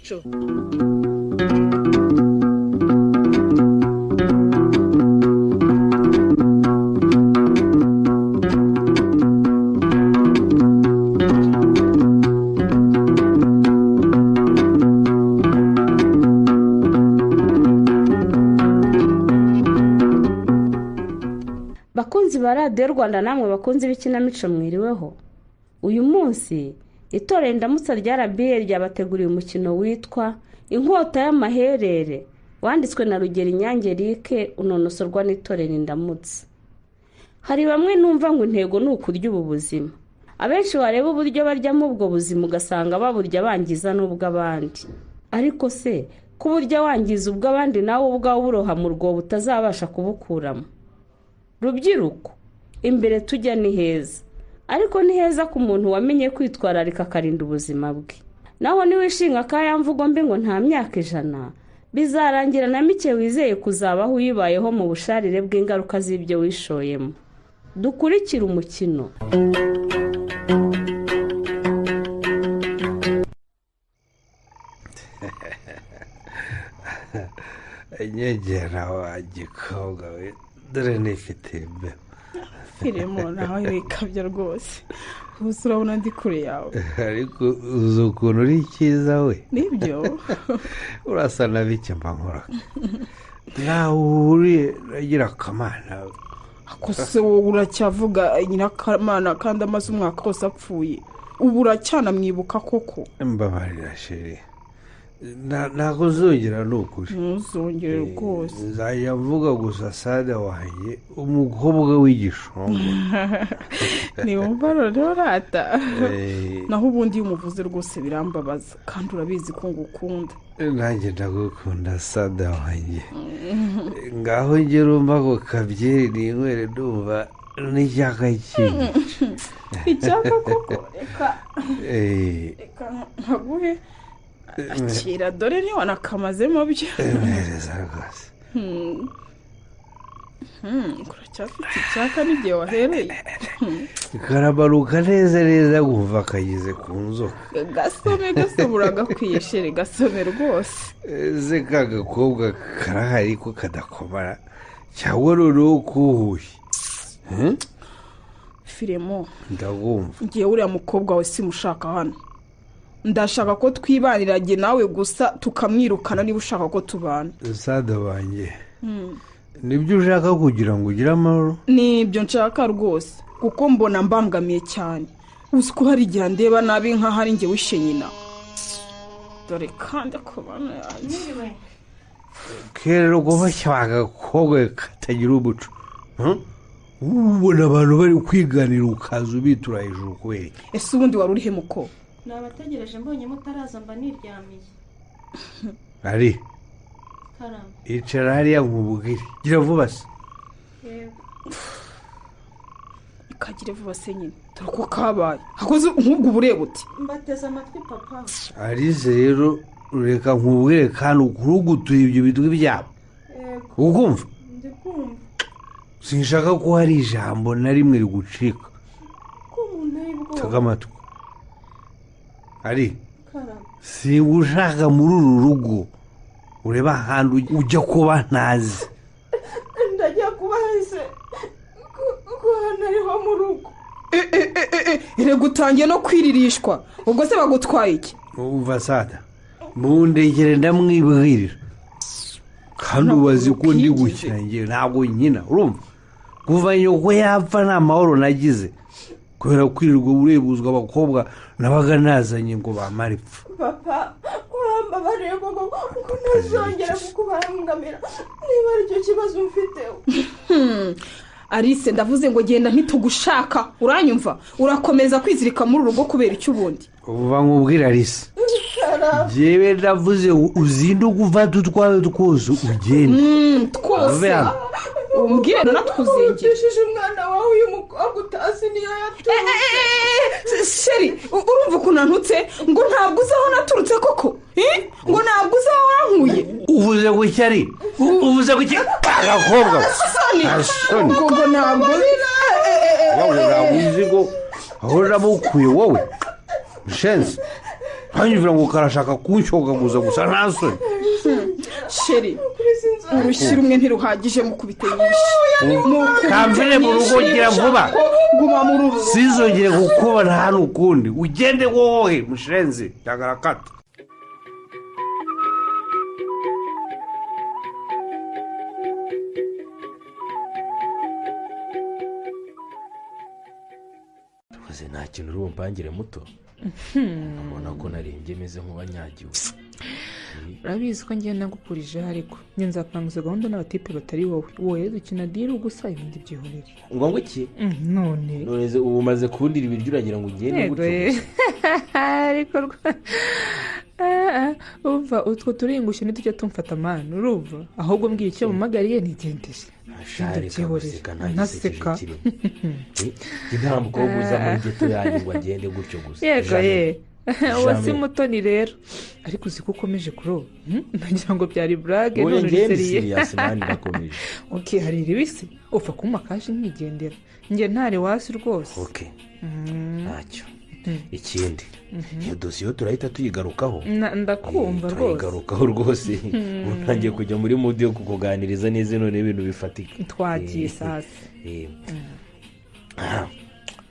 Ikinamico. Bakunzi ba Radiyo Rwanda, namwe bakunzi b'ikinamico, mwiriweho. Uyu munsi itorero Indamutsa rya RBA ryabateguriye umukino witwa Inkota y'Amaherere, wanditswe na Rugerinyange Eric, unonosorwa n'itorero Indamutsa. Hari bamwe numva ngo intego ni ukurya ubu buzima. Abenshi bareba uburyo baryamo ubwo buzima ugasanga baburya bangiza n'ubw'abandi. Ariko se kuburya wangiza ubw'abandi nawe ubwawe uburoha mu rwobo utazabasha kubukuramo? Rubyiruko, imbere tujya ni heza, ariko ni heza ku muntu wamenye kwitwararika akarinda ubuzima bwe. Naho niwishinga ka ya mvugo mbi ngo nta myaka 100, bizarangira na mike wizeye kuzabaho uyibayeho mu busharire bw'ingaruka z'ibyo wishoyemo. Dukurikire umukino. Nyegera wa gikobwa we, dore nifite imbeho. Firemo, nawe bikabya rwose. Ubu urabona ndi kure yawe. Ariko uzi ukuntu uri cyiza we. Nibyo. Urasa na bike mba nkora. Nawe uri Nyirakamana. Ako se wowe uracyavuga Nyirakamana kandi amaze umwaka wose apfuye. Ubu uracyanamwibuka koko? Mbabarira chérie. Ntabwo uzongera ni ukuri. Ntuzongere rwose. Nzajya mvuga gusa Sada wanjye, umukobwa w'igishongo. Ntiwumva noneho rata. Naho ubundi iyo umuvuze rwose birambabaza, kandi urabizi ko ngukunda. Nanjye ndagukunda Sada wanjye. Ngaho ngera umva ako kabyeri ninywere, ndumva n'icyaka kinyica. Icyaka koko? Reka reka nkaguhe. Akira dore ni wanakamazemo byo. Mpereza rwose. Uracyafite icyaka n'igihe wahereye. Karabaruka neza neza kumva kageze ku nzoka. Gasome gasome, uragakwiye chérie, gasome rwose. Ese ka gakobwa karahari ko kadakomara cyangwa noneho kuhuye? Firemo, ndagumva. Ngiye uriya mukobwa wawe simushaka hano. Ndashaka ko twibanira jye nawe gusa, tukamwirukana niba ushaka ko tubana. Sada wanjye, nibyo ushaka kugira ngo ugire amahoro? Nibyo nshaka rwose, kuko mbona mbangamiye cyane. Uzi ko hari igihe ndeba nabi nkaho ari njye wishe nyina. Dore kandi ku bana yanjye. Kera rwose agakobwa katagira umuco. Ubona abantu bari kwiganira ukaza ubitura hejuru kubera iki? Ese ubundi wari urihe muko? Nabategereje mbonye mutaraza mba niryamiye. Ari Karame. Icara hariya nkubwire. Gira vuba se. Yego. Kagire vuba se nyine. Dore ko kabaye. Hakoze nk'ubwo ubureba uti. Mbateze amatwi papa. Alice rero reka nkubwire kandi ukurugutuye ibyo bitwi byabo. Yego. Ukumva? Ndikumva. Sinshaka ko hari ijambo na rimwe rigucika. Ko umuntu ari bwo. Tega amatwi. Ari singushaka muri uru rugo ureba ahantu ujya kuba ntazi. Ndajya kuba hese ko hano ariho mu rugo. Erega utangiye no kwiririshwa. Ubwo se bagutwaye iki? Umva Sada, mundegere ndamwibwirira. Kandi ubazi ko ndi gukina ngewe ntabwo nkina, urumva? Kuva nyoko yapfa nta mahoro nagize. Kubera kwirirwa urebuzwa abakobwa nabaga nazanye ngo bamare ipfa. Papa, urambabariye koko ko ntazongera kukubangamira niba aricyo kibazo mfiteho. Alice, ndavuze ngo genda ntitugushaka, uranyumva? Urakomeza kwizirika muri urugo kubera icyo ubundi. Uva nkubwira Alice. Jewe ndavuze uzinduka ufata utwawe twose ugende. Twose. Umbwire natwuzingira. Utishije umwana wawe uyu mukobwa utazi niyo yaturutse. Chérie, urumva ukuntu antutse ngo ntabwo uzi aho naturutse koko? Ngo ntabwo uzi aho wankuye? Uvuze gutya ari? Uvuze gutya agakobwa? Soni. Ngo ntabwo wowe ntabwo uzi ngo aho namukuye wowe. Shenzi. Hanyuma ngo karashaka kunshogaguza gusa nta soni. Sheri urushyi rumwe ntiruhagije mukubite nyinshi. Kamvire mu rugo gira vuba. Guma muri uru. Sizongere kukubona hano ukundi. Ugende wowe mushenzi tagarakata. Tuze nta kintu uri bumpangire muto. Mbona ko narembye meze nk'uwanyagiwe. Urabizi ko ngiye nagukurije ariko njye nzapanguza gahunda n'abatipe batari wowe. Wowe dukina deal gusa ibindi byihorere. Ngo ngo iki? None ubu umaze kundira ibiryo uragira ngo ugende gutyo. Ariko umva utwo turingushye ntitujya tumfata amana urumva ahubwo mbwiye icyo mumagariye nigendere. Ntaseka nta mukobwa uza muri geto yanjye ngo agende gutyo gusa. Yego ye uwo si mutoni rero ariko uzi ko ukomeje kuroba nagira ngo byari burage none uri seriye. Ok hari iribisi upfa kumpa kashi nkigendera njye ntari wasi rwose. Ok ntacyo. Ikindi iyo dosiye turahita tuyigarukaho. Ndakumva rwose turayigarukaho rwose. Utangiye kujya muri mudi yo kukuganiriza neza none ibintu bifatika. Twagiye sasa.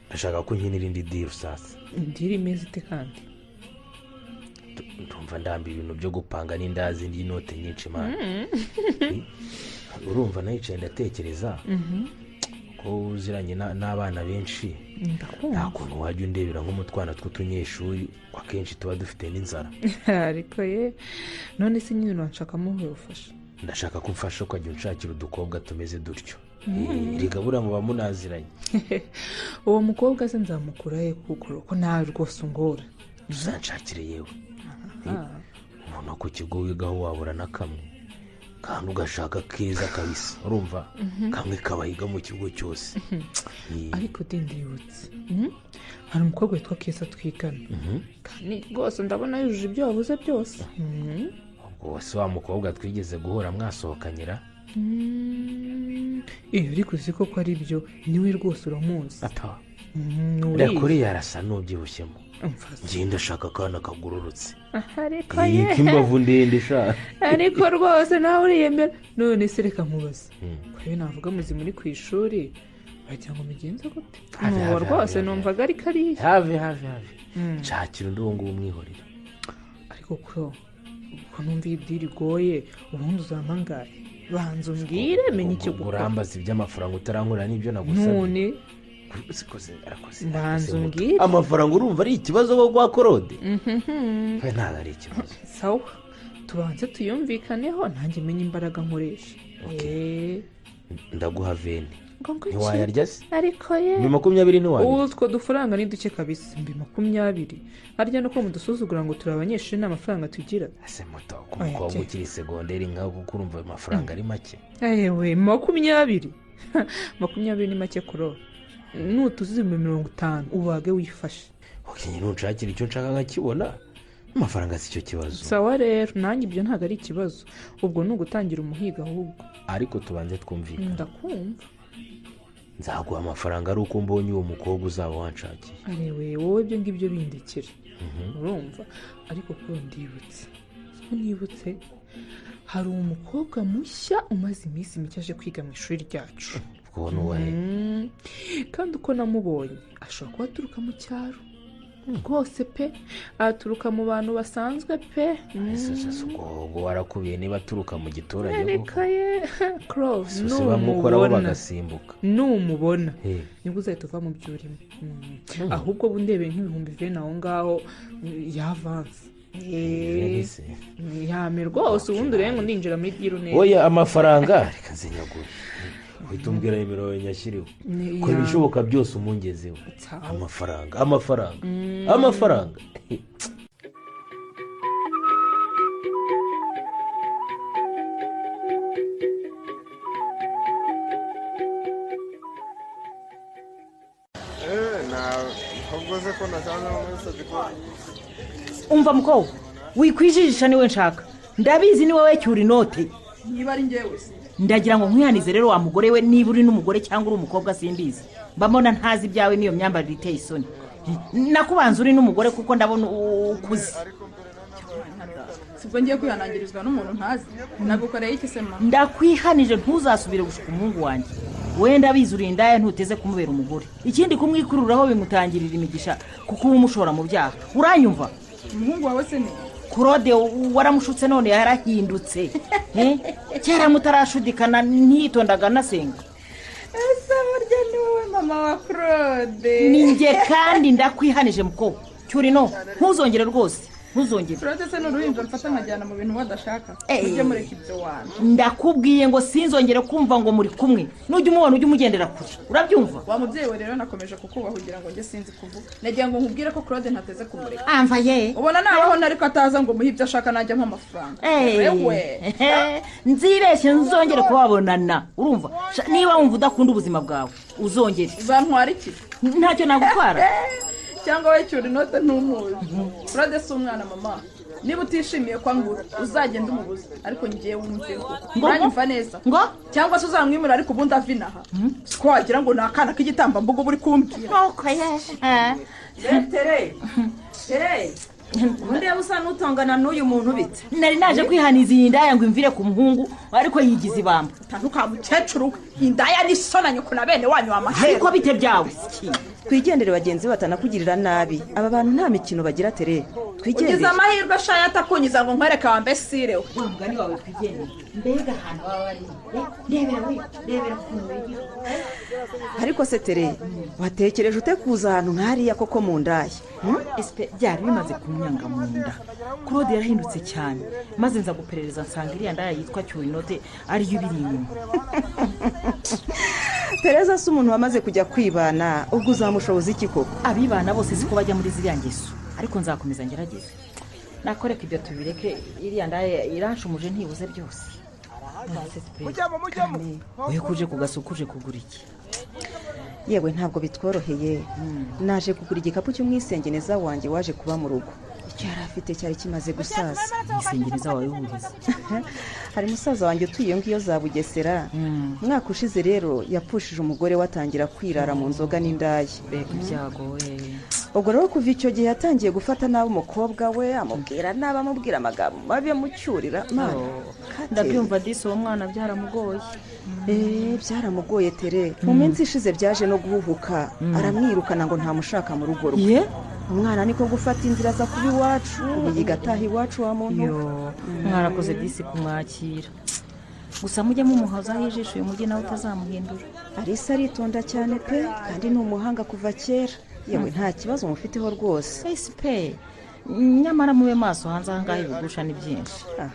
Ndashaka ko nkinira indi deal sasa. Deal imeze ite kandi? Ndumva ndamba ibintu byo gupanga n'indazi n'inote nyinshi man. Urumva nayicaye ndatekereza ko uziranye n'abana benshi. Nta kuntu wajya undebera nk'umutwana tw'utunyeshuri akenshi tuba dufite n'inzara. Ariko ye none se nyine uranshakamo ubufasha? Ndashaka ko umfasha ukajya unshakira udukobwa tumeze dutyo. Rigabura muba munaziranye. Uwo mukobwa se nzamukura he kuko ko nawe rwose ungora. Uzanshakire yewe. Umuntu ku kigo wigaho wabura na kamwe kandi ugashaka keza kabisa urumva kamwe kabahiga mu kigo cyose. Ariko ndibutse hari umukobwa witwa Keza twigana kandi rwose ndabona yujuje ibyo wabuze byose. Ubwo wese wa mukobwa twigeze guhura mwasohokanyira? Iyo ariko uzi ko ari byo niwe rwose uramuzi. Kuri yarasa n'ubyibushyemo. Ngiye ndashaka akana kagororotse. Ariko ye imbavu ndende sha. Ariko rwose nawe uriyemera. None se reka nkubaze kuri navuga muzi muri ku ishuri wagira ngo mugenze gute? Nuwo rwose numvaga ari kariya. Have nshakira undi uwo nguwo umwihorera. Ariko kuro uko numva iyi deal igoye ubundi uzampangaye. Banza umbwire menye icyo gukora. Urambaza iby'amafaranga utarankura n'ibyo nagusabye. None banza umbwire amafaranga urumva ari ikibazo ko gwa korode? Ntabwo ari ikibazo. Sawa tubanze tuyumvikaneho nanjye menye imbaraga nkoresha. Ndaguha 20. Ntiwayarya se? Ariko ye ni 20 ntiwayarya. Utwo dufaranga ni duke kabisa mbi 20. Harya nuko mudusuzugura ngo turi abanyeshuri nta mafaranga tugira. Ese muto ku mukobwa ukiri segonderi nkaho kuko urumva ayo mafaranga ari make. Ewe 20. 20 ni make kuro. Nutuzi 50 ubage wifashe. Ok nyine unshakira icyo nshaka nkakibona. Amafaranga si cyo kibazo. Sawa rero nanjye ibyo ntabwo ari ikibazo. Ubwo ni ugutangira umuhiga ahubwo. Ariko tubanze twumvikane. Ndakumva. Nzaguha amafaranga ari uko mbonye uwo mukobwa uzaba wanshakiye. Arewe wowe ibyo ngibyo bindekere. Urumva ariko ko ndibutse. Nibutse hari umukobwa mushya umaze iminsi mike aje kwiga mu ishuri ryacu. Ubwo ni uwahe? Kandi uko namubonye ashobora kuba aturuka mu cyaro. Rwose pe aturuka mu bantu basanzwe pe. Ese ubwo warakubiye niba aturuka mu giturage koko? Cross bamukoraho bagasimbuka. Numubona nibwo uzahita uva mu byo urimo. Ahubwo bundebeye nk'ibihumbi 20 aho ngaho yavanse. Yame rwose ubundi urenga ndinjira muri deal neza. Oya amafaranga reka nzinyagure. Uhita umbwira nimero nyashyiriwe. Kora ibishoboka byose umungezeho. Amafaranga amafaranga amafaranga. Umva mukobwa wikwijijisha niwe nshaka. Ndabizi ni wowe cyura inote. Niba ari njyewe se ndagira ngo nkwihanize rero wa mugore we niba uri n'umugore cyangwa uri umukobwa simbizi. Mbamona ntazi ibyawe n'iyo myambarire iteye isoni. Nakubanza uri n'umugore kuko ndabona ukuze. Sibwo ngiye kwihanangirizwa n'umuntu ntazi. Nagukoreye iki se mama? Ndakwihanije ntuzasubire gushuka umuhungu wanjye. Wenda abizi uri indaya ntuteze kumubera umugore. Ikindi kumwikururaho bimutangirira imigisha kuko uba umushora mu byaha. Uranyumva? Umuhungu wawe se ni Claude waramushutse none yarahindutse. Kera mutarashudikana ntiyitondaga anasenga. Ese burya ni wowe mama wa Claude? Ninjye kandi ndakwihanije mukobwa. Cyurino ntuzongere rwose. Ntuzongere. Claude se n'uruhinja mfata nkajyana mu bintu badashaka. Ujye mureka ibyo wanyu. Ndakubwiye ngo sinzongere kumva ngo muri kumwe. Nujya umubona ujye umugendera kure. Urabyumva? Wa mubyeyi we rero nakomeje kukubaha kugira ngo njye sinzi kuvuga. Nagira ngo nkubwire ko Claude ntateze kumureka. Amva ye. Ubona nabaho nariko ataza ngo muhe ibyo ashaka najya mpa amafaranga. Ewe. Nzibeshye nzongere kubabonana. Urumva? Niba wumva udakunda ubuzima bwawe, uzongere. Uzantwara iki? Ntacyo nagutwara. Cyangwa we cyura inote ntumuzi. Claude si umwana mama. Niba utishimiye ko angura uzagenda umubuze, ariko ngiye wumveho. Uranyumva neza? Ngo cyangwa se uzamwimura ariko ubundi avinaha. Siko wagira ngo ni akana k'igitambambuga buri kumbwira. Nuko ye. Tere. Tere. Ubundi yaba usa n'utongana n'uyu muntu bite? Nari naje kwihaniza iyi ndaya ngo imvire ku muhungu ariko yigize ibamba. Ntuka mukecuru, indaya ni so na nyoko na bene wanyu amahera. Ariko bite byawe? Twigendere bagenzi batanakugirira nabi. Aba bantu nta mikino bagira tere. Twigendere. Ugize amahirwe ashaya atakunyiza ngo nkwereke wa mbesire we. Wa mugani wawe twigendere. Mbega ahantu baba bari. Ndebera we, ndebera ukuntu bigira. Ariko se tere, watekereje ute kuza ahantu nk'hariya koko mu ndaya? Espe byari bimaze kumyanga mu nda. Claude yarahindutse cyane. Maze nza guperereza nsanga iriya ndaya yitwa Cyurinote ariyo ibiri inyuma. Tereza si umuntu wamaze kujya kwibana, ubwo uzamushoboza iki koko? Abibana bose siko bajya muri ziriya ngeso, ariko nzakomeza ngerageze. Nakoreka ibyo tubireke, iriya ndaya iranshumuje ntibuze byose. Mujyamo. Oye kuje kugasukuje kugura iki? Yewe ntabwo bitworoheye. Naje kugura igikapu cy'umwisengeneza wanjye waje kuba mu rugo. Icyo yari afite cyari kimaze gusaza. Umwisengeneza wawe wurize? Hari musaza wanjye utuye ngiyo za Bugesera. Umwaka ushize rero yapfushije umugore watangira kwirara mu nzoga n'indaya. Mbega ibyago we. Ubwo rero kuva icyo gihe yatangiye gufata nabi umukobwa we, amubwira nabi, amubwira amagambo mabi amucyurira. Mana, ndabyumva disi uwo mwana byaramugoye. Byaramugoye tere. Mu minsi ishize byaje no guhuhuka, aramwirukana ngo ntamushaka mu rugo rwe. Umwana niko gufata inzira aza kuba iwacu, ubu yiga ataha iwacu wa muntu. Mwarakoze disi kumwakira. Gusa mujye mumuhozaho ijisho uyu mujyi nawe utazamuhindura. Arisa aritonda cyane pe, kandi ni umuhanga kuva kera. Yewe nta kibazo mufiteho rwose. SP nyamara mube maso hanze aha ngaha ibigusha ni byinshi. Aha.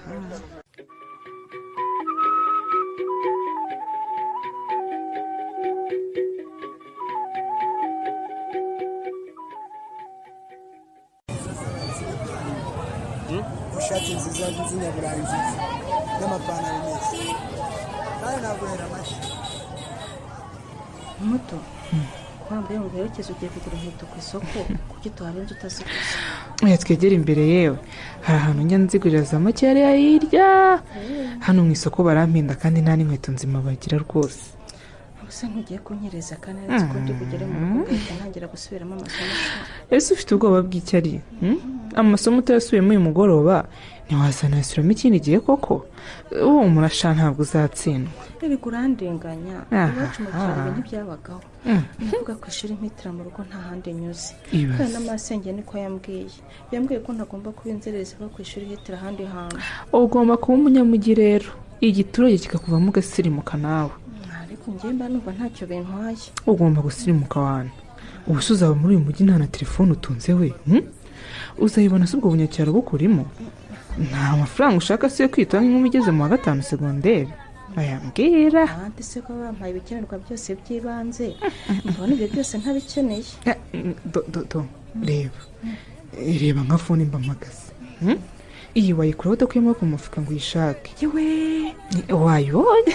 Ishati nziza z'inyaburayi nziza n'amapantaro meza kandi naguhera amashyi. Muto wambaye ngo werekeze ugiye kugura inkweto ku isoko kuki tuharenze utaziguze? Oya twegere imbere yewe, hari ahantu njya nzigurira za makeya hirya hano mu isoko barampinda kandi nta n'inkweto nzima bagira rwose. Ubuse ntugiye kunyereza kandi nzi ko ndi bugere mu rugo ugahita ntangira gusubiramo amasomo. Ese ufite ubwoba bw'icyari? Amasomo utayasubiyemo uyu mugoroba ntiwazanayasubiramo ikindi gihe koko? Uwo murasha ntabwo uzatsindwa. Erega urandenganya, iwacu mu cyaro ibintu byabagaho. Ndavuga ku ishuri mpitira mu rugo nta handi nyuze. Kandi n'amasenge niko yambwiye. Yambwiye ko ntagomba kuba inzererezi iva ku ishuri hitira ahandi hantu. Ugomba kuba umunyamujyi rero, igiturage kikakuvamo ugasirimuka nawe. Ariko njye mba numva ntacyo bintwaye. Ugomba gusirimuka wana. Ubu se uzaba muri uyu mujyi nta na telefone utunze we? Uzayibona se ubwo bunyacyaro bukurimo? Nta mafaranga ushaka se yo kwita nk'inkumi igeze mu wa 5 segonderi? Bayambwira. Ahandi se ko bampaye ibikenerwa byose by'ibanze, mbona ibyo byose ntabikeneye. Do reba. Reba nka fone mbamagaze. Iyi wayikura udakwiye amaboko mu mufuka ngo uyishake. Yewe wayibonye.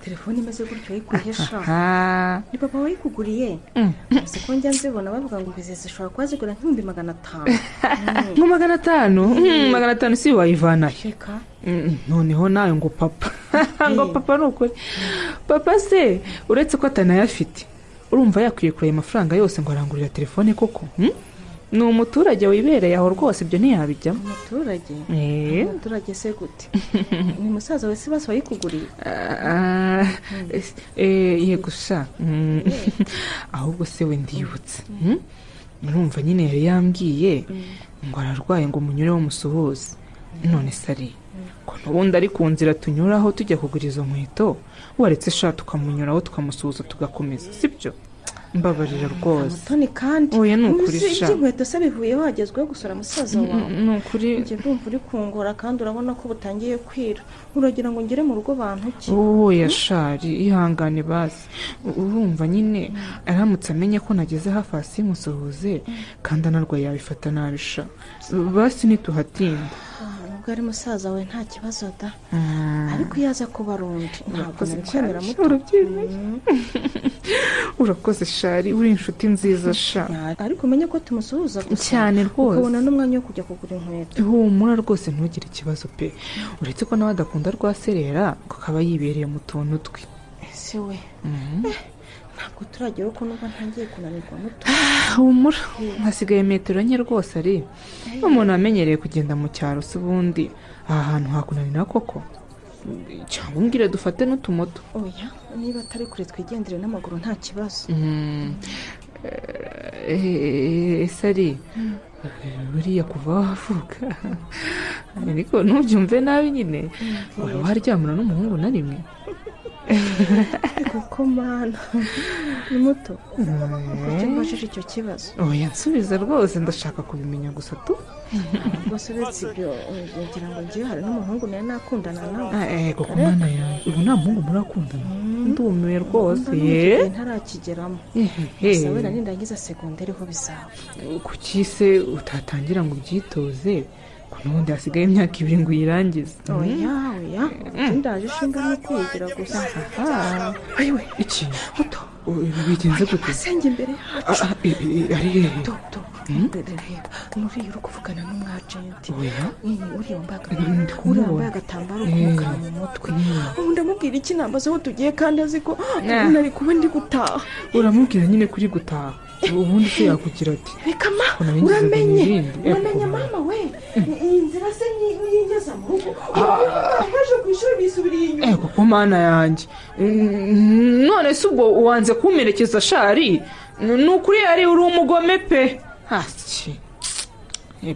Telefone imeze gutyo wayikuhesha. Ni papa wayikuguriye. Uzi ko njya nzibona bavuga ngo izi zishobora kuba zigura nk'ibihumbi 500. Nko 500? 500 si wayivanayo. Reka. Noneho nawe ngo papa. Ngo papa ni ukuri. Papa se uretse ko atanayafite. Urumva yakwiye kure ayo mafaranga yose ngo arangurira telefone koko? Ni umuturage wibereye aho rwose, ibyo ntiyabijyamo. Umuturage? Umuturage se gute? Ni musaza we se basi wayikuguriye? Yego sha. Ahubwo se we ndibutse, urumva nyine yari yambwiye ngo ararwaye ngo munyureho musuhuze. None sari ko n'ubundi ari ku nzira tunyuraho tujya kugura izo nkweto, waretse sha tukamunyuraho tukamusuhuza tugakomeza, sibyo? Mbabarira rwose. Mutoni kandi oya ni ukuri sha. Inkweto se bivuyeho hagezweho gusura musaza wawe? Ni ukuri njye ndumva uri kungora kandi urabona ko butangiye kwira. Uragira ngo ngere mu rugo bantu ki? Oya shari ihangane basi. Urumva nyine aramutse amenye ko nageze hafi hasi musuhuze kandi anarwaye yabifata nabi sha. Basi ntituhatinda. Nubwo ari musaza we nta kibazo da, ariko iyo aza kuba arundi ntabwo nari kwemera muto. Urakoze shari, uri inshuti nziza sha. Ariko umenye ko tumusuhuza gusa cyane rwose, ukabona n'umwanya wo kujya kugura inkweto. Humura rwose ntugire ikibazo pe, uretse ko nawe adakunda rwaserera kuko aba yibereye mu tuntu twe. Ese we ntabwo turagera uko numva ntangiye kunanirwa muto. Humura hasigaye metero nke rwose. Ari umuntu amenyereye kugenda mu cyaro se ubundi aha hantu hakunanira koko? Cyangwa umbwire dufate n'utumoto. Oya niba atari kure twigendere n'amaguru nta kibazo. Ese ari buriya kuva wavuka ariko ntubyumve nabi nyine, wari waryamana n'umuhungu na rimwe? Kuko mana ni muto kuki mbajije icyo kibazo? Oya nsubiza rwose ndashaka kubimenya gusa tu. Gusa uretse ibyo ngira ngo ngiye hari n'umuhungu nawe nakundana nawe. Kuko mana yawe ubu nta muhungu murakundana? Ndumiwe rwose. Ye ntarakigeramo gusa wenda nindangiza segonderi ho bizaba. Kuki se utatangira ngo ubyitoze ko n'ubundi hasigaye imyaka 2 ngo uyirangize? Oya oya ndaje ishinga no kwigira gusa. Ayiwe iki muto bigenze gute? Asenge imbere yacu. Ari hehe? Nuriya uri kuvugana n'umwajenti. Uriya wambaye agatambaro k'umukara mu mutwe. Ubu ndamubwira iki nambaza aho tugiye kandi azi ko nari kuba ndi gutaha? Uramubwira nyine kuri gutaha, ubundi se yakugira ati reka ma uramenye uramenye mama we iyi nzira se nyingeza mu rugo baje ku ishuri bisubiriye inyuma. Kuko mana yanjye none se ubwo wanze kumperekeza shari? Ni ukuri yari uri umugome pe. Hasi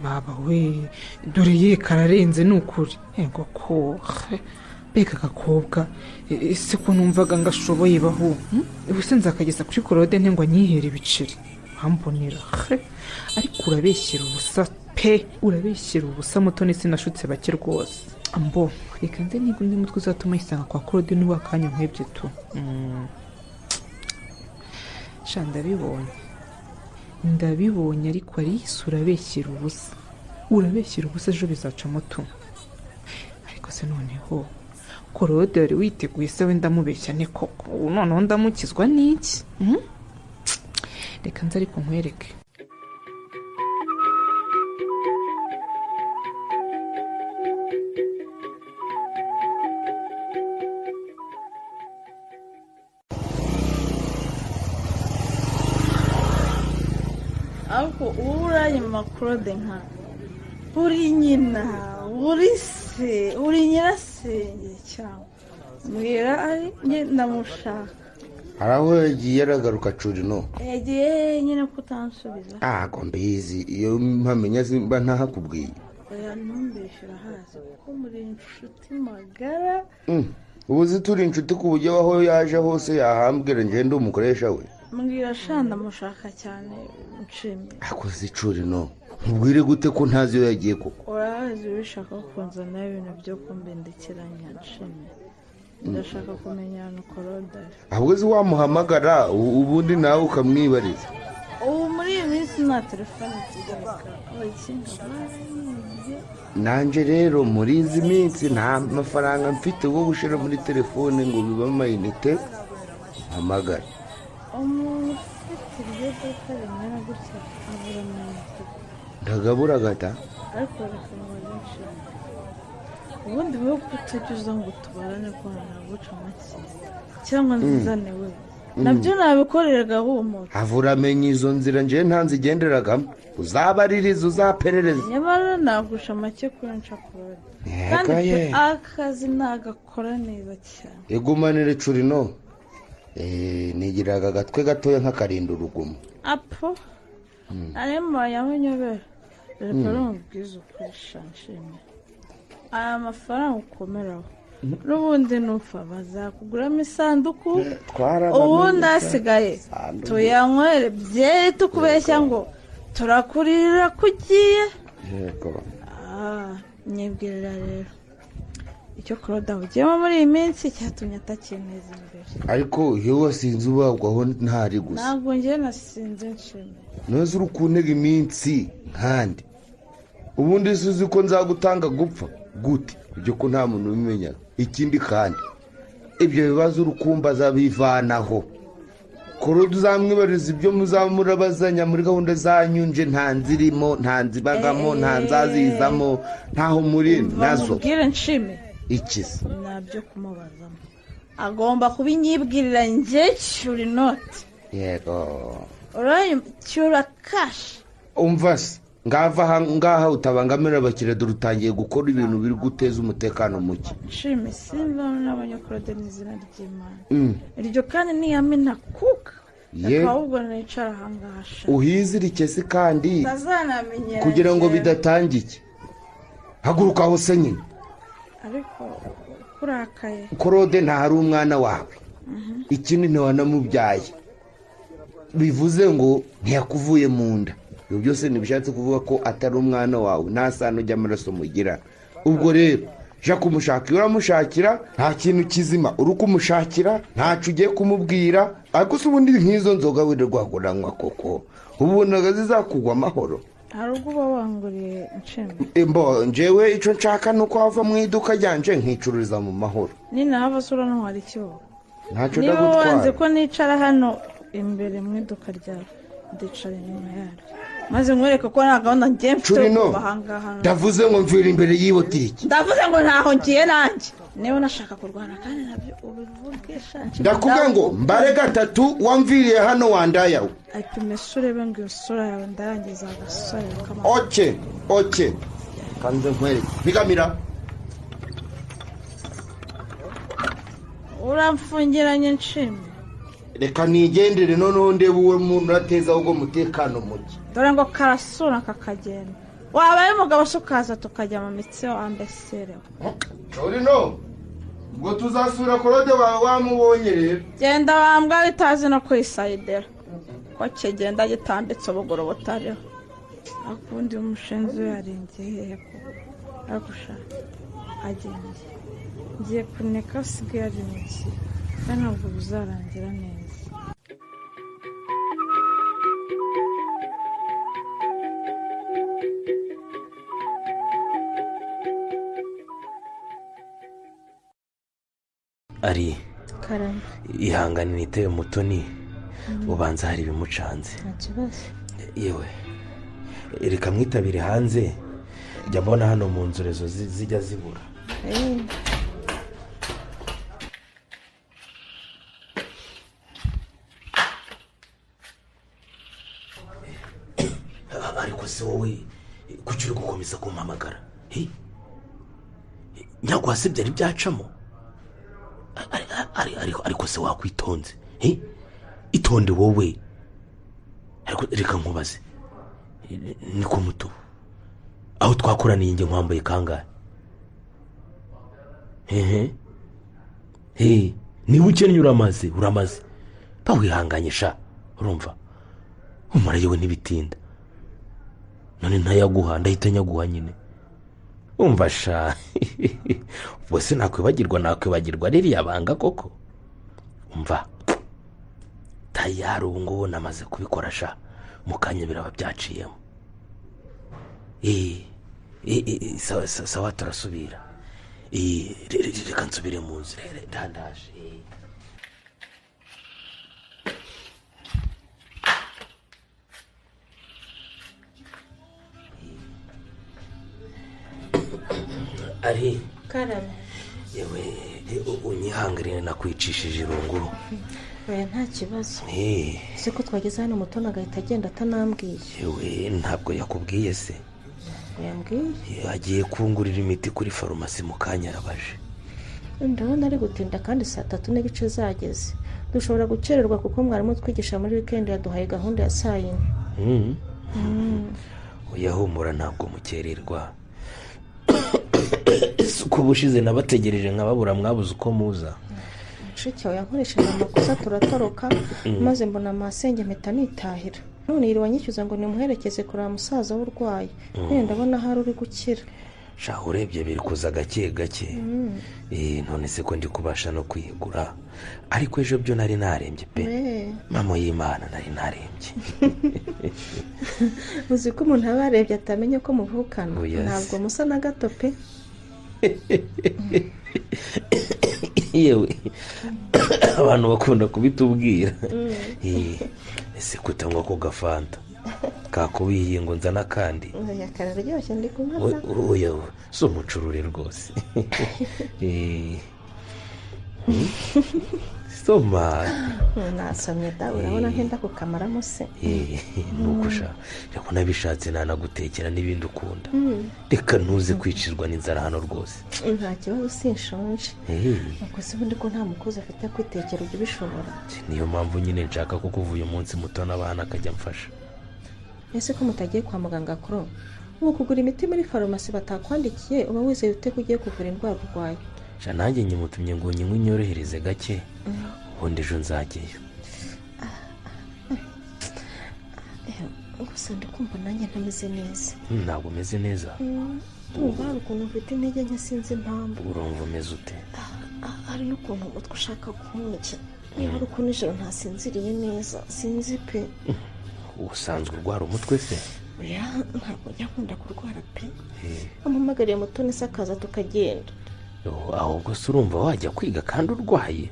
baba we dore ye kararenze ni ukuri. Ego ko mbega agakobwa ese ko numvaga ngashoboye baho. Ubuse nzakageza kuri Claude nte ngo anyihere ibiceri ambonera. Ariko urabeshyira ubusa pe, urabeshyira ubusa Mutoni, sinashutse bake rwose. Ambo reka nze niga undi mutwe uzatuma yisanga kwa Claude n'ubu akanya nkwebye tu. Sha ndabibonye ariko Alice urabeshyira ubusa, urabeshyira ubusa ejo bizacamo tu. Ariko se noneho Claude wari witeguye se we ndamubeshya ne koko? Ubu noneho ndamukizwa n'iki? Reka nze ariko nkwereke. Ariko ubu uranyuma Claude nka uri nyina uri se uri nyirasenge cyangwa mbwira ari njye ndamushaka. Hari aho yagiye aragaruka Curino. Yagiye nyine kutansubiza. Ntago mbizi, iyo mpamenya simba ntahakubwiye. Oya ntumbeshyura hasi kuko muri inshuti magara. Ubu zi turi inshuti ku buryo aho yaje hose yahambwira njye ndi umukoresha we. Mbwira sha ndamushaka cyane nshimye. Akoze Curino nkubwire gute ko ntazi iyo yagiye koko? Urazi ubishaka kunzana ibintu byo kumbindikiranya nshimye. Ndashaka kumenya ahantu Claude ari. Ahubwo se wamuhamagara ubundi nawe ukamwibariza? Ubu muri iyi minsi nta telefone nsigaye. Nanjye rero muri izi minsi nta mafaranga mfite yo gushyira muri telefone ngo bibe amayinite mpamagare. Umuntu ufite iryo duka ringana gutya abura amayinite. Ndagabura gata. Ariko reka mubaze nshimye. Ubundi wowe kutajya uza ngo tubarane ko ntaguca make cyangwa nzizane we. Nabyo nabikoreraga humura. Havura amenya izo nzira nje ntanzigenderagamo. Uzabaririza uzaperereza. Nyamara nagusha make kuri nshakura. Kandi akazi nagakora neza cyane. Igumanire Curino. Nigiraga agatwe gatoya nk'akarinda urugumo. Apo. Arimo yamenyobera. Reka rumubwize ukuri nshimye. Aya mafaranga ukomeraho. N'ubundi nupfa bazakuguramo isanduku. Ubundi asigaye tuyanywere byeri tukubeshya ngo turakurira kugiye. Yego. Nyibwirira rero icyo Claude ahugiyemo muri iyi minsi cyatumye atakineza imbere. Ariko iyo wasinze ubagwaho ntari gusa. Ntabwo njye nasinze nshimye. Ntuzi uri kuntega iminsi nkandi. Ubundi suzi ko nzagutanga gupfa gute? Ibyo ko nta muntu ubimenya. Ikindi kandi ibyo bibazo urukumba zabivanaho. Claude uzamwibariza ibyo muzamurabazanya muri gahunda zanyu nje nta nzirimo, nta nzibagamo, nta nzazizamo, ntaho muri nazo. Mubwire nshime. Ikize. Nabyo kumubazamo. Agomba kubinyibwirira nje cyuri note. Yego. Urayi cyura cash. Umva se ngava ngaha utabangamira abakire dore utangiye gukora ibintu biri guteza umutekano muke. Nshime simba nabonye Claude n'izina ry'Imana. Iryo kandi niyamena kuka. Ahubwo nicara ahangaha. Uhizirike se kandi ntazanamenyera kugira ngo bidatangike. Haguruka aho se nyine. Ariko kurakaye. Claude ntari umwana wawe. Ikindi ntiwanamubyaye. Bivuze ngo ntiyakuvuye mu nda. Ibyo byose ntibishatse kuvuga ko atari umwana wawe, nta sano ry'amaraso mugira. Ubwo rero ja kumushaka, uramushakira nta kintu kizima uri kumushakira, ntacu ugiye kumubwira. Ariko se ubundi nk'izo nzoga wirirwa kuranywa koko ubonaga zizakugwa amahoro? Hari ubwo uba wanguriye nshimwe. Mbo njyewe icyo nshaka ni uko wava mu iduka ryanje nkicururiza mu mahoro. Ninahava se urantwara iki wowe? Ntacyo Niba ndagutwara. wanze ko nicara hano imbere mu iduka ryawe, ndicara inyuma yaryo maze nkwereke ko nta gahunda ngiye mfite yo kuva ahangaha. Ndavuze ngo mvira imbere y'ibotiki. Ndavuze ngo ntaho ngiye nanjye. Niba unashaka kurwana kandi nabyo ubivuge shanshi. Ndakubwira ngo mbare gatatu wamviriye hano wandayawe. Ati mesure be ngo isura yawe ndarangiza agasore kama. Oke, oke. Kanze nkwereke. Bigamira. Uramfungiranye nshimye. Reka nigendere noneho ndebe uwo muntu urateza ahubwo mutekano muke. Dore ngo karasura kakagenda. Wabaye umugabo se ukaza tukajya mu mitsi wambeserewe. Curino, ubwo tuzasura Claude wawe wamubonye rero. Genda wambwa bitazi no kwisayidera. Ko kigenda gitambitse ubugoro butariho. Akundi umushinzi yaringiye hehe ko aragusha agende. Ngiye kuneka usigaye ari mu ki. Kandi ntabwo bizarangira neza. Ari Karame. Ihangane niteye Mutoni, ubanza hari ibimucanze. Nta kibazo. Yewe reka mwitabire hanze, jya mbona hano mu nzu rezo zijya zibura. Ariko se wowe kuki uri gukomeza kumpamagara? Nyagwase byari byacamo. Ariko se wakwitonze? Itonde wowe. Ariko reka nkubaze, niko muto aho twakoraniye nge nkwambaye kangahe? Hehe, niba ukennye uramaze bawihanganye sha, urumva umara yewe ntibitinda. None ntayaguha ndahita nyaguha nyine. Umva sha, ubwo se nakwibagirwa ririya banga koko? Umva tayari ubu ngubu namaze kubikora sha, mu kanya biraba byaciyemo. Sawa turasubira. Reka nsubire mu nzu ndandaje. Ari Karame. Yewe Unyihangarire nakwicishije irunguru. Oya nta kibazo. Ese ko twageze hano Mutoni agahita agenda atanambwiye? Yewe ntabwo yakubwiye se? Yambwiye. Agiye kungurira imiti kuri farumasi mu kanya arabaje. Ndabona ari gutinda kandi 3:30 zageze. Dushobora gukererwa kuko mwarimu twigisha muri weekend yaduhaye gahunda ya 4:00. Oya humura ntabwo mukererwa. Uko ubushize nabategereje nkababura mwabuze uko muza. Mushiki wawe yankoresheje amakosa turatoroka maze mbona amasenge mpita nitahira. None yiriwe anyishyuza ngo nimuherekeze kureba musaza w'urwaye. None ndabona hari uri gukira. Sha urebye biri kuza gake gake. None se ko ndi kubasha no kwiyegura. Ariko ejo byo nari narembye pe. Mama y'Imana nari narembye. Uzi ko umuntu aba yarebye atamenye ko muvukana. Ntabwo musa na gato pe. Yewe abantu bakunda kubitubwira. Ese kutangwa ko gafanta kakubihiye ngo nzana kandi. Oya kararyoshye ndi kunywa. Oya so mucurure rwose. Soma. Nasomye da urabona nkenda kukamaramo se. Nuko sha reka nabishatse nanagutekera n'ibindi ukunda. Reka ntuze kwicirwa n'inzara hano rwose. Nta kibazo sinshonje. Nuko se ubundi ko nta mukozi afite kwitekera ujya ubishobora. Niyo mpamvu nyine nshaka ko kuva uyu munsi Mutoni abana akajya amfasha. Ese ko mutagiye kwa muganga kuro? Ubu kugura imiti muri farumasi batakwandikiye uba wizeye ute ko ugiye kuvura indwara urwaye? Sha nanjye nyimutumye ngo nyinywe inyorohereze gake. Ubundi ejo nzajyayo. Gusa ndikumva nanjye ntameze neza. Ntabwo umeze neza? Ndumva hari ukuntu mfite intege nke sinzi impamvu. Urumva umeze ute? Hari n'ukuntu umutwe ushaka kunkurya. Niba ari uko nijoro ntasinziriye neza sinzi pe. Usanzwe urwara umutwe se? Oya ntabwo njya nkunda kurwara pe. Ampamagariye Mutoni se akaza tukagenda. Ahubwo se urumva wajya kwiga kandi urwaye?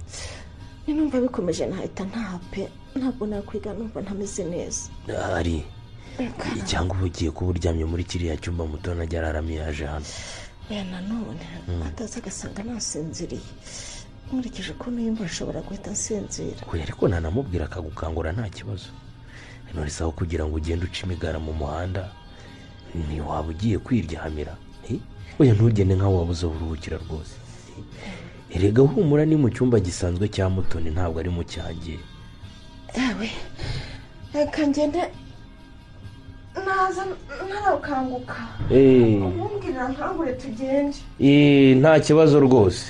Numva bikomeje nahita ntaha pe. Ntabwo nakwiga numva ntameze neza. Ari cyangwa uba ugiye kuba uryamye muri kiriya cyumba Mutoni ajya araramo yaje hano. Oya nanone ataza agasanga nasinziriye. Nkurikije uko niyumva nshobora guhita nsinzira. Oya ariko nanamubwira akagukangura nta kibazo. None se aho kugira ngo ugende uca imigara mu muhanda ntiwaba ugiye kwiryamira? Oya ntugende nkaho wabuze uburuhukira rwose. Erega humura ni mu cyumba gisanzwe cya Mutoni ntabwo ari mu cyanjye. Ewe reka ngende naza ntarakanguka. Umbwirira nkangure tugende. Nta kibazo rwose.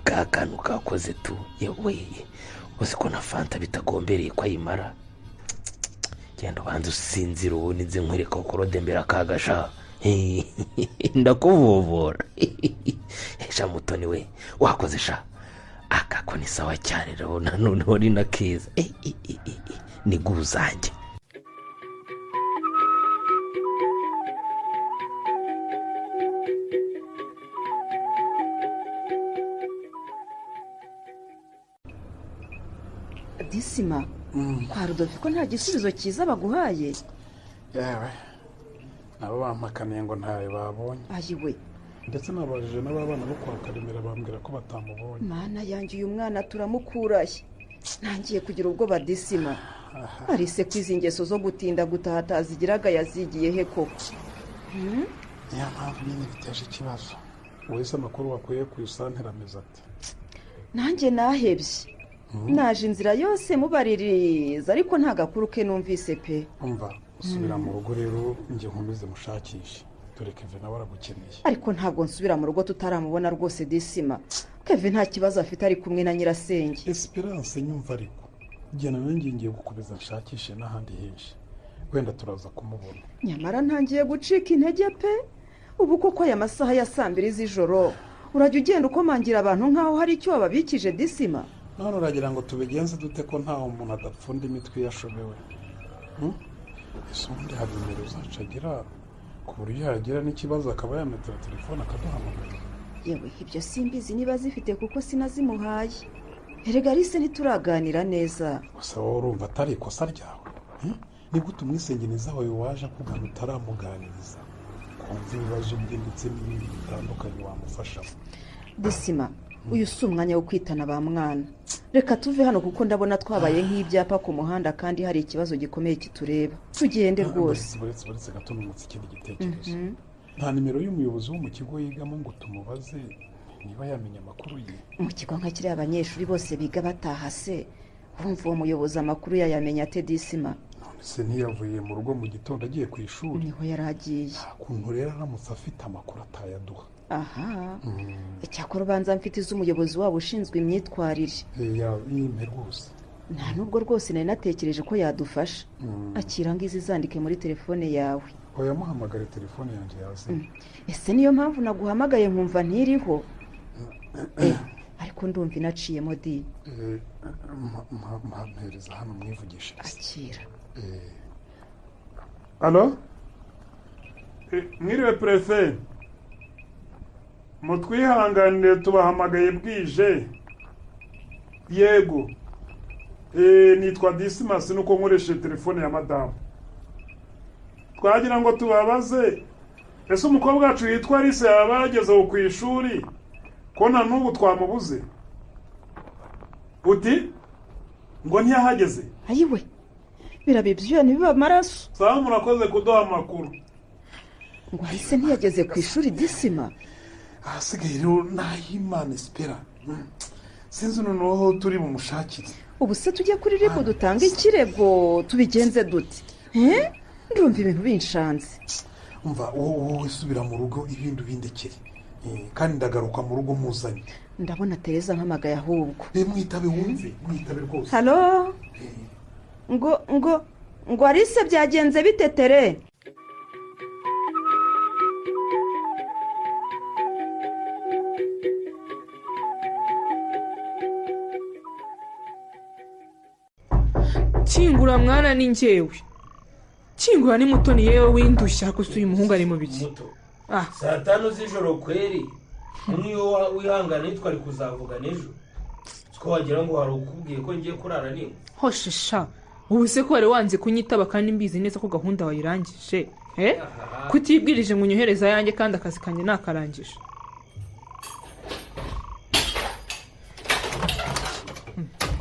Ka kantu kakoze tu yewe uzi ko na fanta bitagombereye ko ayimara. Genda ubanze usinzire ubundi nze nkwereka ko rodembera kagasha. Ndakuvovora. Sha Mutoni we wakoze sha. Akako ni sawa cyane rero noneho ni na keza. Ni guzanjye. Disima kwa Rudoviko nta gisubizo cyiza baguhaye. Yewe nabo bampakaniye ngo ntawe babonye. Ayiwe ndetse nabajije n'ababana bo kwa Karemera bambwira ko batamubonye. Mana yanjye uyu mwana turamukuraye. Ntangiye kugira ubwoba Disima. Arise kwizi ingeso zo gutinda gutaha atazigiraga yazigiye he koko? Niyo mpamvu nyine biteje ikibazo. Wese amakuru wakuye ku isantera ameze ati nanjye nahebye. Naje inzira yose mubaririza ariko nta gakuru ke numvise pe. Umva usubira mu rugo rero njye nkomeze mushakishe. Dore Kevin nawe aragukeneye. Ariko ntabwo nsubira mu rugo tutaramubona rwose Disima. Kevin nta kibazo afite ari kumwe na nyirasenge. Esperance nyumva ariko gena nanjye ngiye gukomeza nshakishe n'ahandi henshi. Wenda turaza kumubona. Nyamara ntangiye gucika intege pe. Ubu koko aya masaha ya 2:00 z'ijoro urajya ugenda ukomangira abantu nkaho hari icyo wababikije Disima. None uragira ngo tubigenze dute ko nta umuntu adapfunda imitwe yashobewe? Ese ubundi hari nimero zacu agira ku buryo yagira n'ikibazo akaba yanatera telefone akaduhamagara? Yewe ibyo simbizi niba zifite kuko sinazimuhaye. Erega Alice ntituraganira neza. Gusa wowe urumva atari ikosa ryawe. Ni gute umwisengeneza wawe waje akugana utaramuganiriza? Twumve ibibazo bye ndetse n'ibindi bitandukanye wamufashamo. Disima, uyu si umwanya wo kwitana ba mwana. Reka tuve hano kuko ndabona twabaye nk'ibyapa ku muhanda kandi hari ikibazo gikomeye kitureba. Tugende rwose. Buretse gato nungutse ikindi gitekerezo. Nta nimero y'umuyobozi wo mu kigo yigamo ngo tumubaze niba yamenya amakuru ye. Mu kigo nka kiriya abanyeshuri bose biga bataha se, urumva uwo muyobozi amakuru yayamenya ate Disima? None se ntiyavuye mu rugo mu gitondo agiye ku ishuri? Niho yari agiye. Nta kuntu rero aramutse afite amakuru atayaduha. Aha, icyakora ubanza mfite iz'umuyobozi wabo ushinzwe imyitwarire. Yimpe rwose. Nta nubwo rwose nari natekereje ko yadufasha. Akira ngizi zandike muri telefone yawe. Oya, muhamagare telefone yanjye yazimye. Ese niyo mpamvu naguhamagaye nkumva ntiriho? Ariko ndumva inaciyemo di. Mpereza hano mwivugishirize. Akira. Alo? Mwiriwe prefe. Mutwihanganire tubahamagaye bwije. Yego. Nitwa Dismas nuko nkoresheje telefone ya madamu. Twagira ngo tubabaze ese umukobwa wacu yitwa Alice yaba yageze ku ishuri ko na n'ubu twamubuze? Uti ngo ntiyahageze? Ayiwe, birabibyuya ntibiba amaraso. Sawa, murakoze kuduha amakuru. Ngo Alice ntiyageze ku ishuri Disima? Ahasigaye rero nahimana Espera. Sinzi noneho turi bumushakire. Ubu se tujye kuri RIB dutange ikirego tubigenze dute? Ndumva ibintu binshanze. Umva wowe subira mu rugo ibindi ubindekere. Kandi ndagaruka mu rugo muzanye. Ndabona Tereza mpamagaye ahubwo. Mwitabe wumve, mwitabe rwose. Halo? Ngo Alice byagenze bite Tere? Kingura mwana ni njyewe. Kingura ni Mutoni yewe windushya gusa uyu muhungu ari mu biki? Saa 5 z'ijoro kweri. Niyo wihangana nitwari kuzavuga n'ejo. Siko wagira ngo hari ukubwiye ko ngiye kurara nimwe. Hoshe sha. Ubu se ko wari wanze kunyitaba kandi mbizi neza ko gahunda wayirangije. Kutibwirije ngo unyohereza yanjye kandi akazi kanjye nakarangije.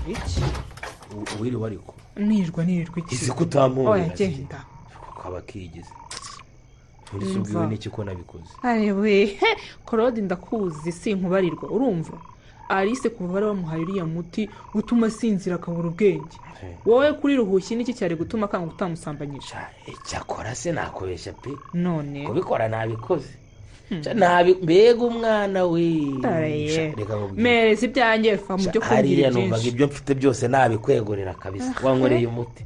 Iki? Wiriwe ariko. Nirwa iki? Izi kutampumira. Oya genda. Kaba kigeze. Muri ubwiwe n'iki ko nabikoze? Arewe, Claude ndakuzi sinkubarirwa urumva. Alice kuva bari bamuhaye uriya muti utuma asinzira akabura ubwenge. Wowe kuri ruhushyi n'iki cyari gutuma kanga utamusambanyisha? Icyakora se nakobesha pe. None kubikora nabikoze. Nabi mbega umwana we. Reka nkubwire. Mereza ibyanjye fa mu byo kumbwira byinshi. Numvaga ibyo mfite byose nabikwegorera kabisa. Wankoreye umuti.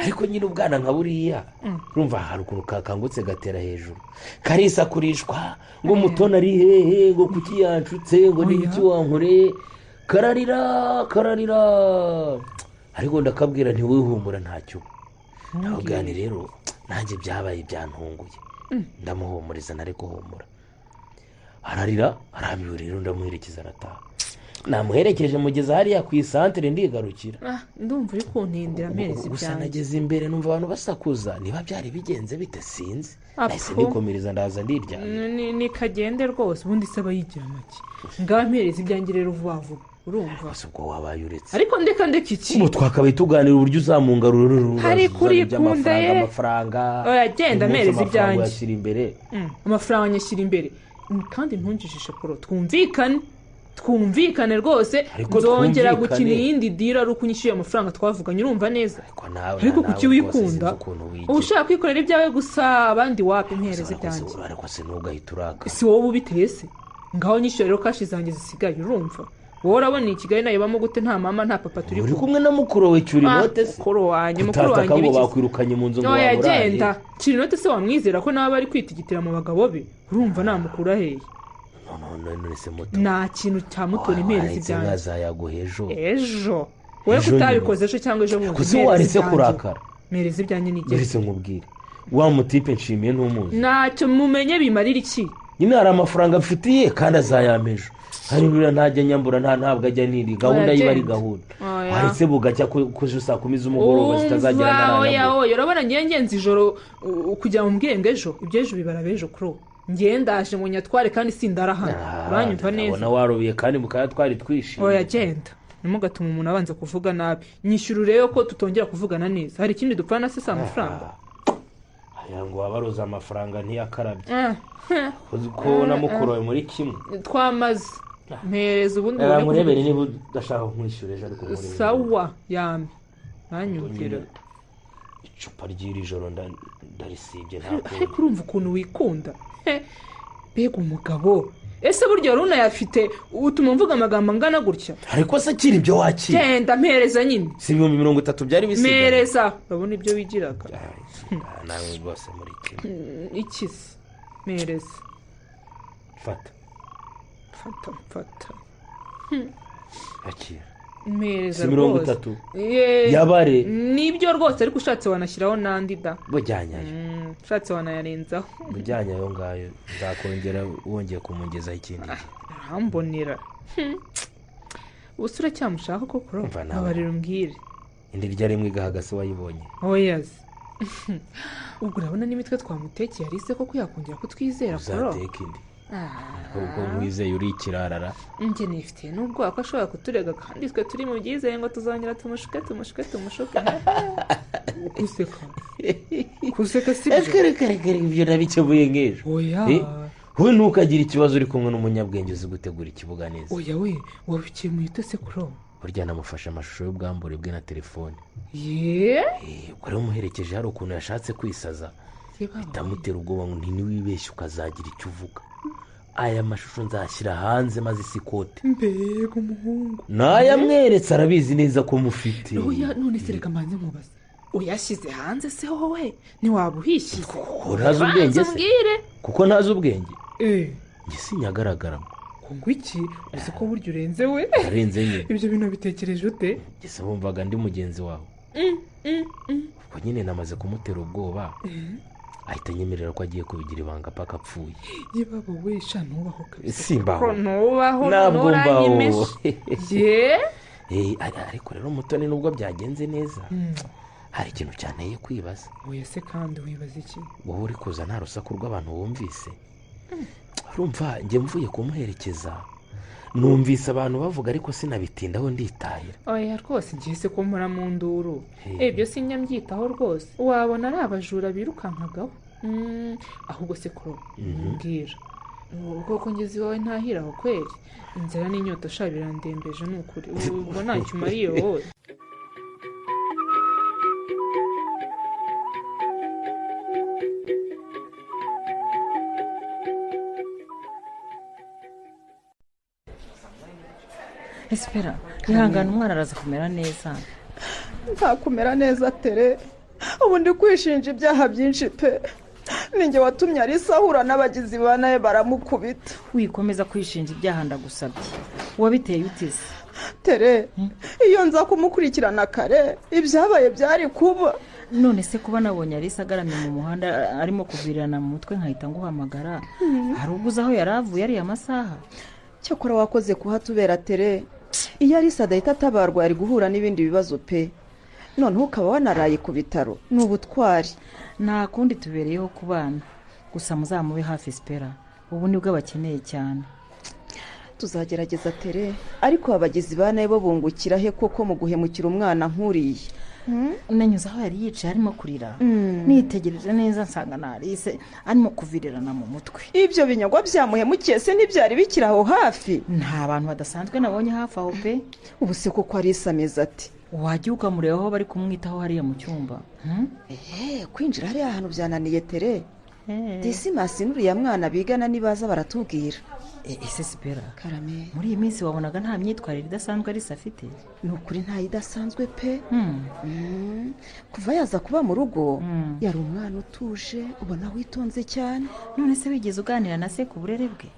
Ariko nyine ubwana nka buriya urumva hari ukuntu kakangutse gatera hejuru. Karisakurishwa ngo Mutoni ari hehe, ngo kuki yanshutse, ngo n'iki wankoreye. Kararira. Ariko ndakabwira ntiwihumura ntacyo. Ndabwira rero nanjye byabaye byantunguye. Ndamuhumuriza nari guhumura. Ararira, arambiwe rero ndamuherekeza arataha. Namuherekeje mugeza hariya ku isantere ndigarukira. Ndumva uri kuntindira mpereza ibyanjye. Gusa nageze imbere numva abantu basakuza, niba byari bigenze bite sinzi. Nahise nikomereza ndaza ndiryamye. Ni kagende rwose ubundi se abayigira make. Ngaho mpereza ibyanjye rero vuba vuba. Urumva? Gusa ubwo wabaye uretse. Ariko ndeka iki? Ubu twakabaye tuganira uburyo uzamungarura uru. Hari kuri kunda ye. Amafaranga. Oya genda mpereza ibyanjye. Ashyira imbere. Amafaranga nyashyira imbere. Kandi ntunjijishe Poro twumvikane. Twumvikane rwose nzongera gukina iyindi dira ari uko unyishyuye amafaranga twavuganye urumva neza. Ariko kuki wikunda? Ushaka kwikorera ibyawe gusa abandi wapi mpereza ibyanjye. Ariko se ntugahita uraka. Si wowe ubiteye se? Ngaho nyishyura rero kashi zanjye zisigaye urumva. Wowe urabona i Kigali nayibamo gute nta mama nta papa turi kumwe. Uri kumwe na mukuru wawe cyura inote se? Mukuru wanjye ngo bakwirukanye mu nzu ngo waburaye. Oya genda. Cyura inote se wamwizera ko nawe bari kwitigitira mu bagabo be? Urumva namukura hehe? None se Muto. Nta kintu cya Mutoni mpereza ibyanjye. Nkazayaguha ejo. Ejo. Wowe kutabikoze ejo cyangwa ejo bundi. Kuki waretse kurakara? Mpereza ibyanjye nigeze. Uretse nkubwire. Wa mutipe nshimiye ntumuzi. Ntacyo mumenye bimarira iki? Nyine hari amafaranga mfitiye kandi azayampa ejo. Hari buriya ntajya nyambura ntabwo ajya niri gahunda yiba ari gahunda. Wahise bugacya kujo saa 10 z'umugoroba zitazagera na oya oya, urabona ngiye ngenza ijoro kugira ngo mbwire ngo ejo ibyo ejo bibara bejo kuro. Ngiye ndaje ngo nyatware kandi sindara hano. Uranyumva neza? Ubona warubiye kandi mukaya twari twishimye. Oya genda. Nimugatuma umuntu abanza kuvuga nabi. Nyishyura urebe ko tutongera kuvugana neza. Hari ikindi dupfana se amafaranga? Aya ngo wabaroza amafaranga ntiyakarabye. Ko namukuroye muri kimwe. Twamaze. Mpereza ubundi ubone murebere niba udashaka kumwishyura ejo ariko murebere. Sawa yambi. Nanyumvira. Icupa ry'iri joro ndarisibye ntabwo. Ariko urumva ukuntu wikunda. Mbega umugabo. Ese burya runa yafite utuma mvuga amagambo angana gutya? Ariko se kiri ibyo wakira. Genda mpereza nyine. Si 30,000 byari bisigaye. Mpereza. Urabona ibyo wigiraga. Nawe rwose muri kimwe. Ikisi. Mpereza. Fata. Fata. Akira. Mpereza rwose. 30. Yabare. Nibyo rwose ariko ushatse wanashyiraho nandi da. Bujyanyayo. Ushatse wanayarenzaho. Bujyanyayo ngayo nzakongera wongeye kumugezaho ikindi gihe. Arambonera. Ubuse uracyamushaka koko? Abarira umbwire. Indi rya rimwe igahagase wayibonye. Oya. Ubwo urabona n'imitwe twamutekeye Alice koko yakongera kutwizera koro. Uzateka indi. Ubwo mwizeye uri ikirarara. Njye nifitiye n'ubwoba ko ashobora kuturega kandi twe turi mu byizeye ngo tuzongera tumushuke. Kuseka si byo. Reka ibyo nabikemuye nk'ejo. Oya. We ntukagira ikibazo uri kumwe n'umunyabwenge uzi gutegura ikibuga neza. Oya we wabikemuye ute se kuro? Burya namufashe amashusho y'ubwambure bwe na telefone. Ye? Ubwo rero umuherekeje hari ukuntu yashatse kwisaza. Bitamutera ubwoba ngo ntiwibeshye ukazagira icyo uvuga. Aya mashusho nzashyira hanze maze isi ikote. Mbega umuhungu. Nayamweretse arabizi neza ko mufite. Oya none se reka mbanze nkubaze. Uyashyize hanze se wowe ntiwaba uhishyize? Kuko ntazi ubwenge se. Kuko ntazi ubwenge. Njye sinyagaragaramo. Ngo iki? Uzi ko burya urenze we? Arenze nyine. Ibyo bintu bitekereje ute? Njye se bumvaga ndi mugenzi wawe. Ubwo nyine namaze kumutera ubwoba. Ahita anyemerera ko agiye kubigira ibanga paka apfuye. Yebaba we sha ntubaho kabisa. Simbaho. Ntubaho nturanyimisha. Ye? Ariko rero Mutoni nubwo byagenze neza. Hari ikintu cyanteye kwibaza. Oya se kandi wibaza iki? Wowe uri kuza nta rusaku rw'abantu wumvise. Urumva njye mvuye kumuherekeza numvise abantu bavuga ariko sinabitindaho nditahira. Oya rwose ngiye se ko mpora mu nduru. Ibyo sinyambyitaho rwose. Wabona ari abajura birukankagaho. Ahubwo se kuro mbwira. Ubwo ngeze iwawe ntahira aho kweri. Inzara n'inyota sha birandembeje ni ukuri. Ubwo ntacyo umariye wowe. Espera, ihangane umwana araza kumera neza. Nta kumera neza tere. Ubu ndi kwishinja ibyaha byinshi pe. Ninjye watumye Alice ahura n'abagizi ba nawe baramukubita. Wikomeza kwishinja ibyaha ndagusabye. Wabiteye uteze? Tere, iyo nza kumukurikirana kare ibyabaye byari kuba. None se kuba nabonye Alice agaramye mu muhanda arimo kuvirirana mu mutwe nkahita nguhamagara, hari ubwo aho yaravuye ari amasaha? Cyakora wakoze kuhatubera tere. Iyo Alice adahita atabarwa yari guhura n'ibindi bibazo pe. Noneho ukaba wanaraye ku bitaro ni ubutwari. Nta kundi tubereyeho ku bana gusa muzamube hafi Espera, ubu nibwo abakeneye cyane. Tuzagerageza tere, ariko abagizi ba nawe bo bungukira he koko mu guhemukira umwana nkuriye? Nanyuze aho yari yicaye arimo kurira, nitegereje neza nsanga na Alice arimo kuvirirana mu mutwe. Ibyo binyagwa byamuhemukiye se ntibyari bikiri aho hafi? Nta bantu badasanzwe nabonye hafi aho pe. Ubu se koko Alice ameze ati? Wajya ukamureba aho bari kumwitaho hariya mu cyumba. Kwinjira hariya hantu byananiye tere. Disimasi n'uriya mwana bigana nibaza baratubwira. Ese Sipera, Karame, muri iyi minsi wabonaga nta myitwarire idasanzwe Alice afite? Ni ukuri nta idasanzwe pe. Kuva yaza kuba mu rugo yari umwana utuje ubona witonze cyane. None se wigeze uganira na se ku burere bwe?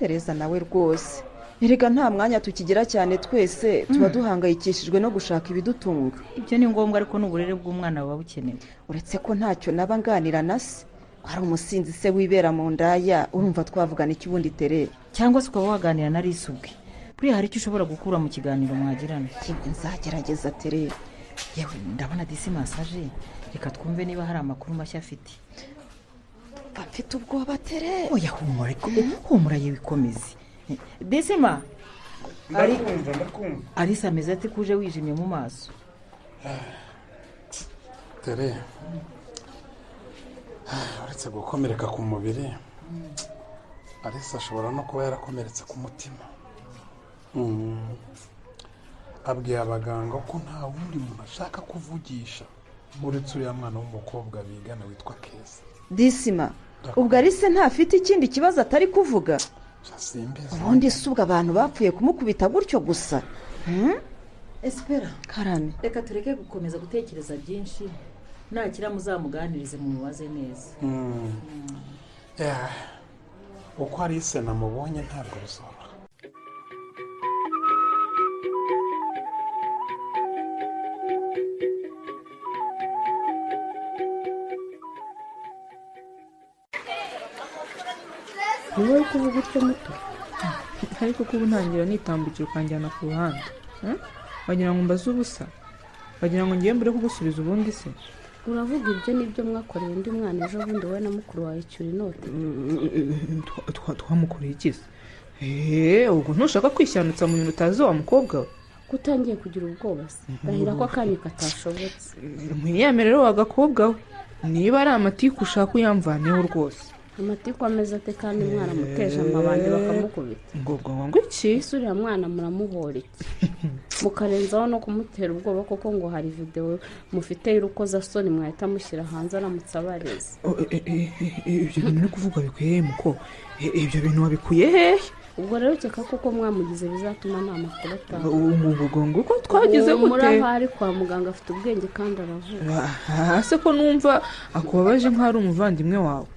Tereza nawe rwose erega nta mwanya tukigira cyane, twese tuba duhangayikishijwe no gushaka ibidutunga. Ibyo ni ngombwa ariko n'uburere bw'umwana buba bukenewe. Uretse ko ntacyo naba nganira na se, ari umusinzi se wibera mu ndaya, urumva twavugana iki ubundi tere? Cyangwa se ukaba waganira na Alice ubwe. Buriya hari icyo ushobora gukura mu kiganiro mwagirana. Nzagerageza tere. Yewe ndabona Dismas aje, reka twumve niba hari amakuru mashya afite. Mfite ubwoba tere. Oya humura, humura yewe ikomeze. Disma ndakumva ndakumva. Arisa ameze ati kuje wijimye mu maso. Tere uretse gukomereka ku mubiri, Arisa ashobora no kuba yarakomeretse ku mutima. Abwiye abaganga ko nta wundi muntu ashaka kuvugisha uretse uriya mwana w'umukobwa bigana witwa Keza. Disima, ubwo Arise ntafite ikindi kibazo atari kuvuga? Ubundi si ubwo abantu bapfuye kumukubita gutyo gusa. Espera, Karame, reka tureke gukomeza gutekereza byinshi, nakira muzamuganirize mumubaze neza. Uko Arise namubonye ntabwo bizoroha. Ni wowe kuvuga utyo muto? Ariko kuba ntangira nitambukira ukanjyana ku ruhande, wagira ngo mbaze ubusa, wagira ngo ngiye mbure kugusubiza ubundi se. Uravuga ibyo nibyo mwakoreye undi mwana ejo bundi wowe na mukuru wawe Cyura inote. Twamukoreye iki se? Ubwo ntushaka kwishyandutsa mu bintu utazi wa mukobwa we? Ko utangiye kugira ubwoba se? Ndahira ko akanya katashobotse. Mwiyamere rero wa gakobwa we, niba ari amatiku ushaka uyamvaneho rwose. Amatiku ameze ate kandi mwana muteje amabandi bakamukubita? Ngo ngo iki? Ese uriya mwana muramuhora iki? Mukarenzaho no kumutera ubwoba koko ngo hari video mufite y'urukozasoni mwahita mushyira hanze aramutse abareze. Ibyo bintu uri kuvuga bikuye muko? Ibyo bintu wabikuye hehe? Ubwo rero ukeka koko mwamugize bizatuma nta makuru atanga. Ngo uko twagize gute? Murahari kwa muganga afite ubwenge kandi aravuga. Ese ko numva akubabaje nk'aho ari umuvandimwe wawe?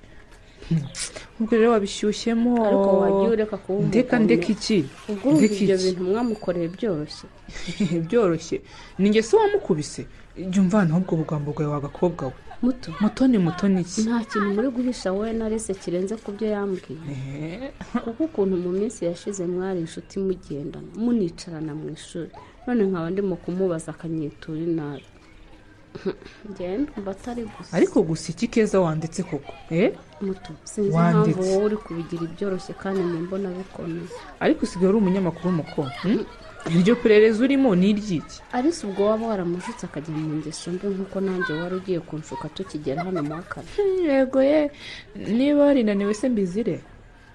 Ubwo rero wabishyushyemo. Ariko wagiye ureka kuba ndeka ndeka iki? Ubwo ibyo bintu mwamukoreye byoroshye. Byoroshye ni njye se wamukubise? Jya umvana ubwo bugambo bwawe wa gakobwa we. Muto mutoni mutoni iki? Nta kintu muri guhisha wowe na Alice kirenze ku byo yambwiye. Kuko ukuntu mu minsi yashize mwari inshuti mugendana municarana mu ishuri, none nkaba ndimo kumubaza akanyitura inabi. Ngenda batari gusa. Ariko gusa iki Keza wanditse koko? Muto sinzi impamvu wowe uri kubigira ibyoroshye kandi mbona bikomeye. Ariko usigaye uri umunyamakuru muko. Iryo perereza urimo ni iry'iki? Alice ubwo waba waramushutse akajya mu ngeso mbi nk'uko nanjye wari ugiye kunshuka tukigera hano mu wa kane. Yego ye, niba warinaniwe se mbizire.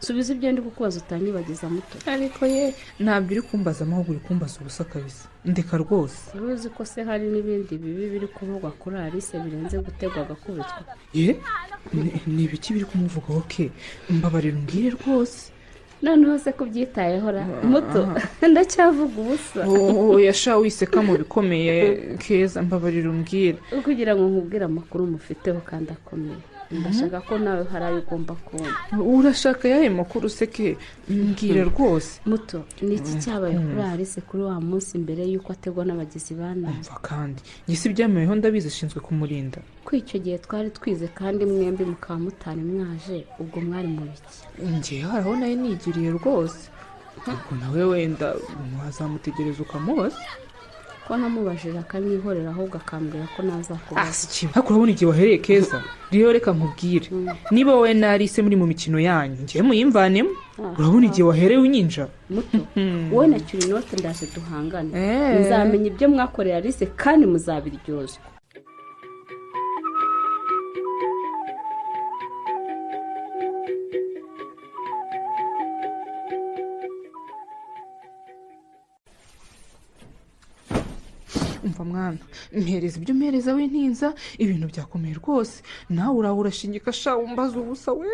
Subiza ibyo ndi kukubaza utanyibagiza muto. Ariko ye ntabwo uri kumbaza amahugurwa, uri kumbaza ubusa kabisa. Ndeka rwose. Uruzi ko se hari n'ibindi bibi biri kuvugwa kuri Alice birenze gutegwa agakubitwa? Ye, ni ibiki biri kumuvugaho ke? Mbabarira umbwire rwose. Noneho se kubyitayeho ra muto, ndacyavuga ubusa. Oya sha wiseka mu bikomeye Keza, mbabarira umbwire. Kugira ngo nkubwire amakuru mufiteho kandi akomeye. Ndashaka ko nawe hari ayo ugomba kubona. Urashaka yahe makuru se ke? Mbwira rwose. Muto, ni iki cyabaye kuri Alice kuri wa munsi mbere y'uko ategwa n'abagizi ba nabi? Umva kandi njye si ibyamuyeho ndabizi, ashinzwe kumurinda. Ko icyo gihe twari twize kandi mwembi mukaba mutari mwaje, ubwo mwari mu biki? Njye hari aho nayo nigiriye rwose. Ubwo nawe wenda wazamutegereza ukamubaza. Ko namubajije akanyihorera ahubwo akambwira ko nazakubaza. Ariko urabona igihe wahereye Keza. Rero reka nkubwire, niba wowe na Alice muri mu mikino yanyu ngiye muyimvanemo. Urabona igihe wahereye unyinja. Muto, wowe na Cyura inote ndaje duhangane. Muzamenya ibyo mwakoreye Alice kandi muzabiryozwa. Umva mwana, mpereza ibyo mpereza w'intinza, ibintu byakomeye rwose. Nawe uraho urashingika sha umbaza ubusa we.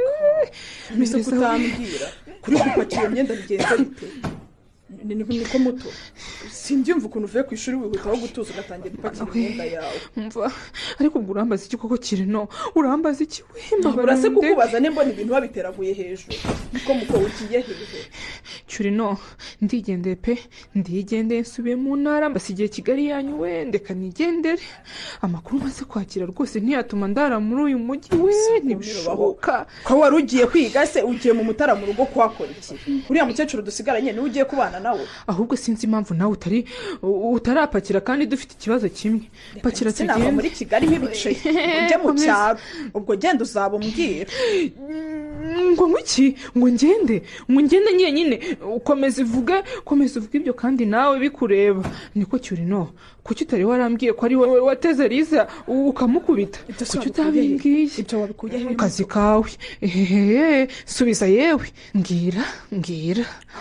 Mbese kutambwira kuri gupakira imyenda bigenza bite? Niko muto, simbyumva ukuntu uvuye ku ishuri wihuta aho gutuza ugatangira gupakira imyenda yawe. Umva, ariko ubwo urambaza iki koko Kirino? Urambaza iki we? Urase kukubaza nimbona ibintu babiteraguye hejuru. Niko muko ugiye hehe? Kirino, ndigendeye pe, ndigendeye nsubiye mu ntara, mbasigiye Kigali yanyu we, ndeka nigendere. Amakuru maze kwakira rwose ntiyatuma ndara muri uyu mujyi we, ntibishoboka. Ko wari ugiye kwiga se ugiye mu mutara mu rugo kuhakora iki? Uriya mukecuru dusigaranye niwe ugiye kubana kubana nawe. Ahubwo sinzi impamvu nawe utarapakira kandi dufite ikibazo kimwe. Pakira tugende. Muri Kigali nk'ibice ujye mu cyaro, ubwo genda uzaba umbwira. Ngo ngwiki, ngo ngende nyine ukomeza uvuge ibyo kandi nawe bikureba. Niko Cyurino, kuki utari warambwiye ko ari wowe wateze Liza ukamukubita? Kuki utabimbwiye? Ibyo wabikuye he? Kazi kawe. Subiza yewe, mbwira.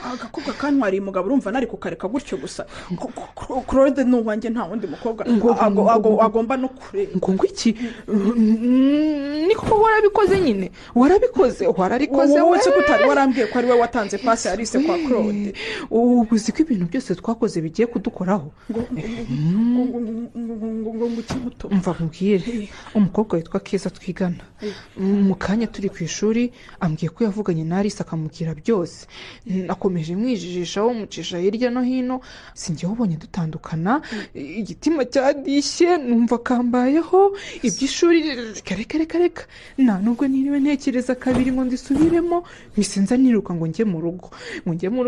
Agakobwa kantwariye umugabo urumva nari kukareka gutyo gusa. Claude ni uwanjye, nta wundi mukobwa agomba no kureba. Ngo ngwiki, niko warabikoze nyine, warabikoze wararikoze. Wowe se kutari warambwiye ko ari we watanze pasi ya Alice kwa Claude? Ubu uzi ko ibintu byose twakoze bigiye kudukoraho. Mva nkubwire, umukobwa witwa Keza twigana mu kanya turi ku ishuri ambwiye ko yavuganye na Alice akamubwira byose. Akomeje mwijijisha mucisha hirya no hino, sinjye ubonye dutandukana, igitima cyadishye numva kambayeho iby'ishuri. Reka nta nubwo niriwe ntekereza kabiri ngo ndisubiremo, misenza niruka ngo njye mu rugo,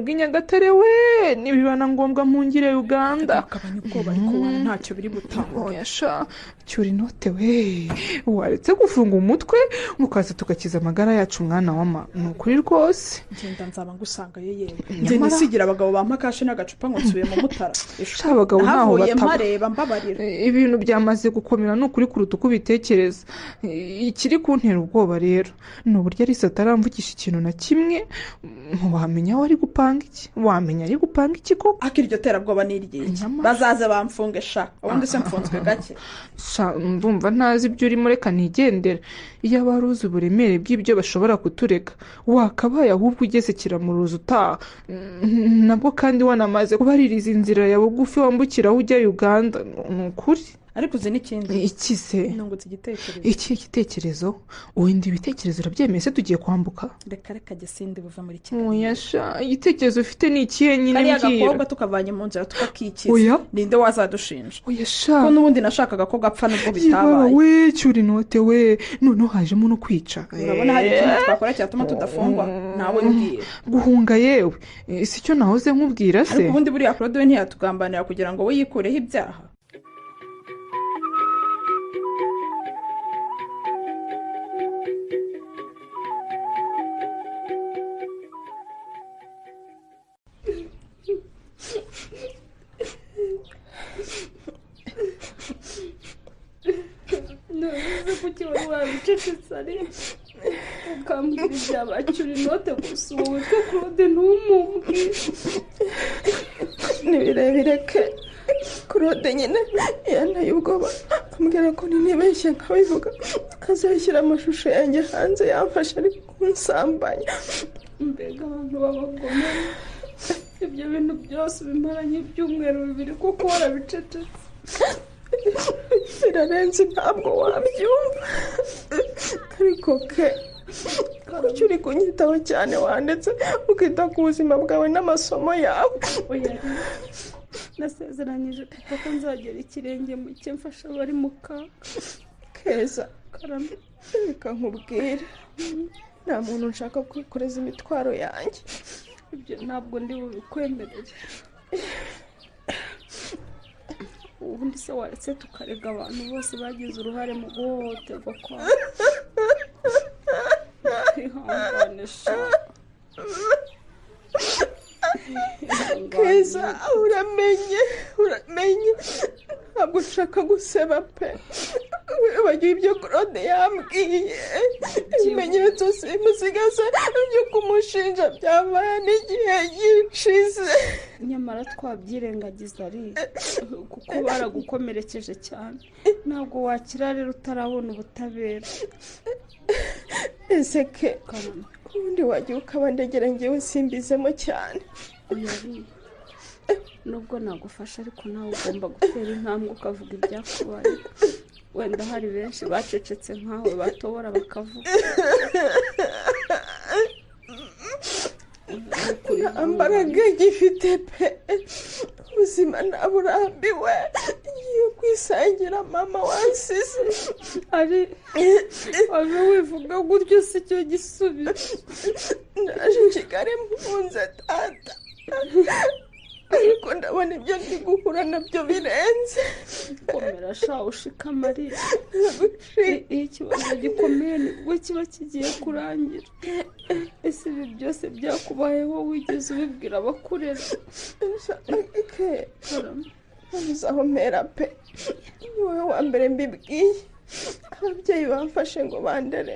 i Nyagatare we, nibibana ngombwa mpungire Uganda. Akabanya ubwoba ariko wana ntacyo biri butanga. Oya sha cyuri inote we, waretse gufunga umutwe mukaza tugakiza amagara yacu mwana wama. Ni ukuri rwose. Ngenda nzaba ngusanga yewe. Njye nisigira abagabo bampa kashe n'agacupa ngo nsubiye mu Mutara. Sha abagabo ntaho bataba. Mpareba mbabarira. Ibintu byamaze gukomera ni ukuri kuruta uko ubitekereza. Ikiri kuntera ubwoba rero ni uburyo Alice ataramvugisha ikintu na kimwe. Wamenya aho ari gupanga iki? Wamenya ari gupanga iki koko? Akiri iryo terabwoba ni iry'iki? Bazaze bamfunge sha, ubundi se mfunzwe gake. Sha ndumva ntazi ibyo urimo, reka nigendera. Iyo aba aruzi uburemere bw'ibyo bashobora kutureka, wakabaye ahubwo ugeze kiramuruzi utaha. Nabwo kandi wanamaze kubaririza inzira ya bugufi wambukira aho ujya Uganda. Ni ukuri. Ariko uzi n'ikindi? Iki se? Nungutse igitekerezo. Iki gitekerezo? Wenda ibitekerezo urabyemeye se tugiye kwambuka? Reka gisinde buva muri Kigali. Oya sha, igitekerezo ufite ni ikihe nyine mbwira? Kariya gakobwa tukavanye mu nzira tukakikiza. Ninde wazadushinja? Oya sha. Ko n'ubundi nashakaga ko gapfa nubwo bitabaye. We cyuri inote we, noneho hajemo no kwica. Urabona hari ikintu twakora cyatuma tudafungwa? Nawe mbwira. Guhunga yewe, si cyo nahoze nkubwira se? Ariko ubundi buriya Claude we ntiyatugambanira kugira ngo we yikureho ibyaha. Ntuzi kuki wari wabicecetse ari ukambwira ibyabacyura inote gusa uwo witwa Claude ntumubwire. Ni birebire ke Claude nyine yanteye ubwoba ambwira ko ninibeshye nkabivuga azashyira amashusho yanjye hanze yamfashe ari kunsambanya. Mbega abantu b'abagome, ibyo bintu byose bimaranye ibyumweru bibiri kuko warabicecetse. Birarenze ntabwo wabyumva. Ariko ke kuki uri kunyitaho cyane wanditse ukita ku buzima bwawe n'amasomo yawe? Oya, nasezeranyije papa ko nzagera ikirenge mu cye mfasha abari mu kaga. Keza, karame, reka nkubwire, nta muntu nshaka kwikoreza imitwaro yanjye. Ibyo ntabwo ndi bubikwemerere. Ubundi se waretse tukarega abantu bose bagize uruhare mu guhohoterwa kwawe? Ihangane sha. Keza, uramenye ntabwo nshaka guseba pe. Wibagiwe ibyo Claude yambwiye, ibimenyetso simusigaze byo kumushinja byabaye n'igihe gishize. Nyamara twabyirengagiza ari kuko baragukomerekeje cyane, ntabwo wakira rero utarabona ubutabera. Ese ke ubundi wajya ukabandegera ngewe simbizemo cyane. Nubwo nagufasha ariko nawe ugomba gutera intambwe ukavuga ibyakubaye. Wenda hari benshi bacecetse nkawe batobora bakavuga. Nta mbaraga gifite pe, ubuzima naburambiwe, ngiye kwisangira mama wansize. Ari abe wivuga gutyo si cyo gisubizo. Naje Kigali mpunze tata. Ariko ndabona ibyo ndi guhura nabyo birenze. Komera sha ushikama ari. Ikibazo gikomeye nibwo kiba kigiye kurangira. Ese ibi byose byakubayeho wigeze ubibwira abakurera? Aho mpera pe, ni wowe wa mbere mbibwiye. Ababyeyi bamfashe ngo bandere,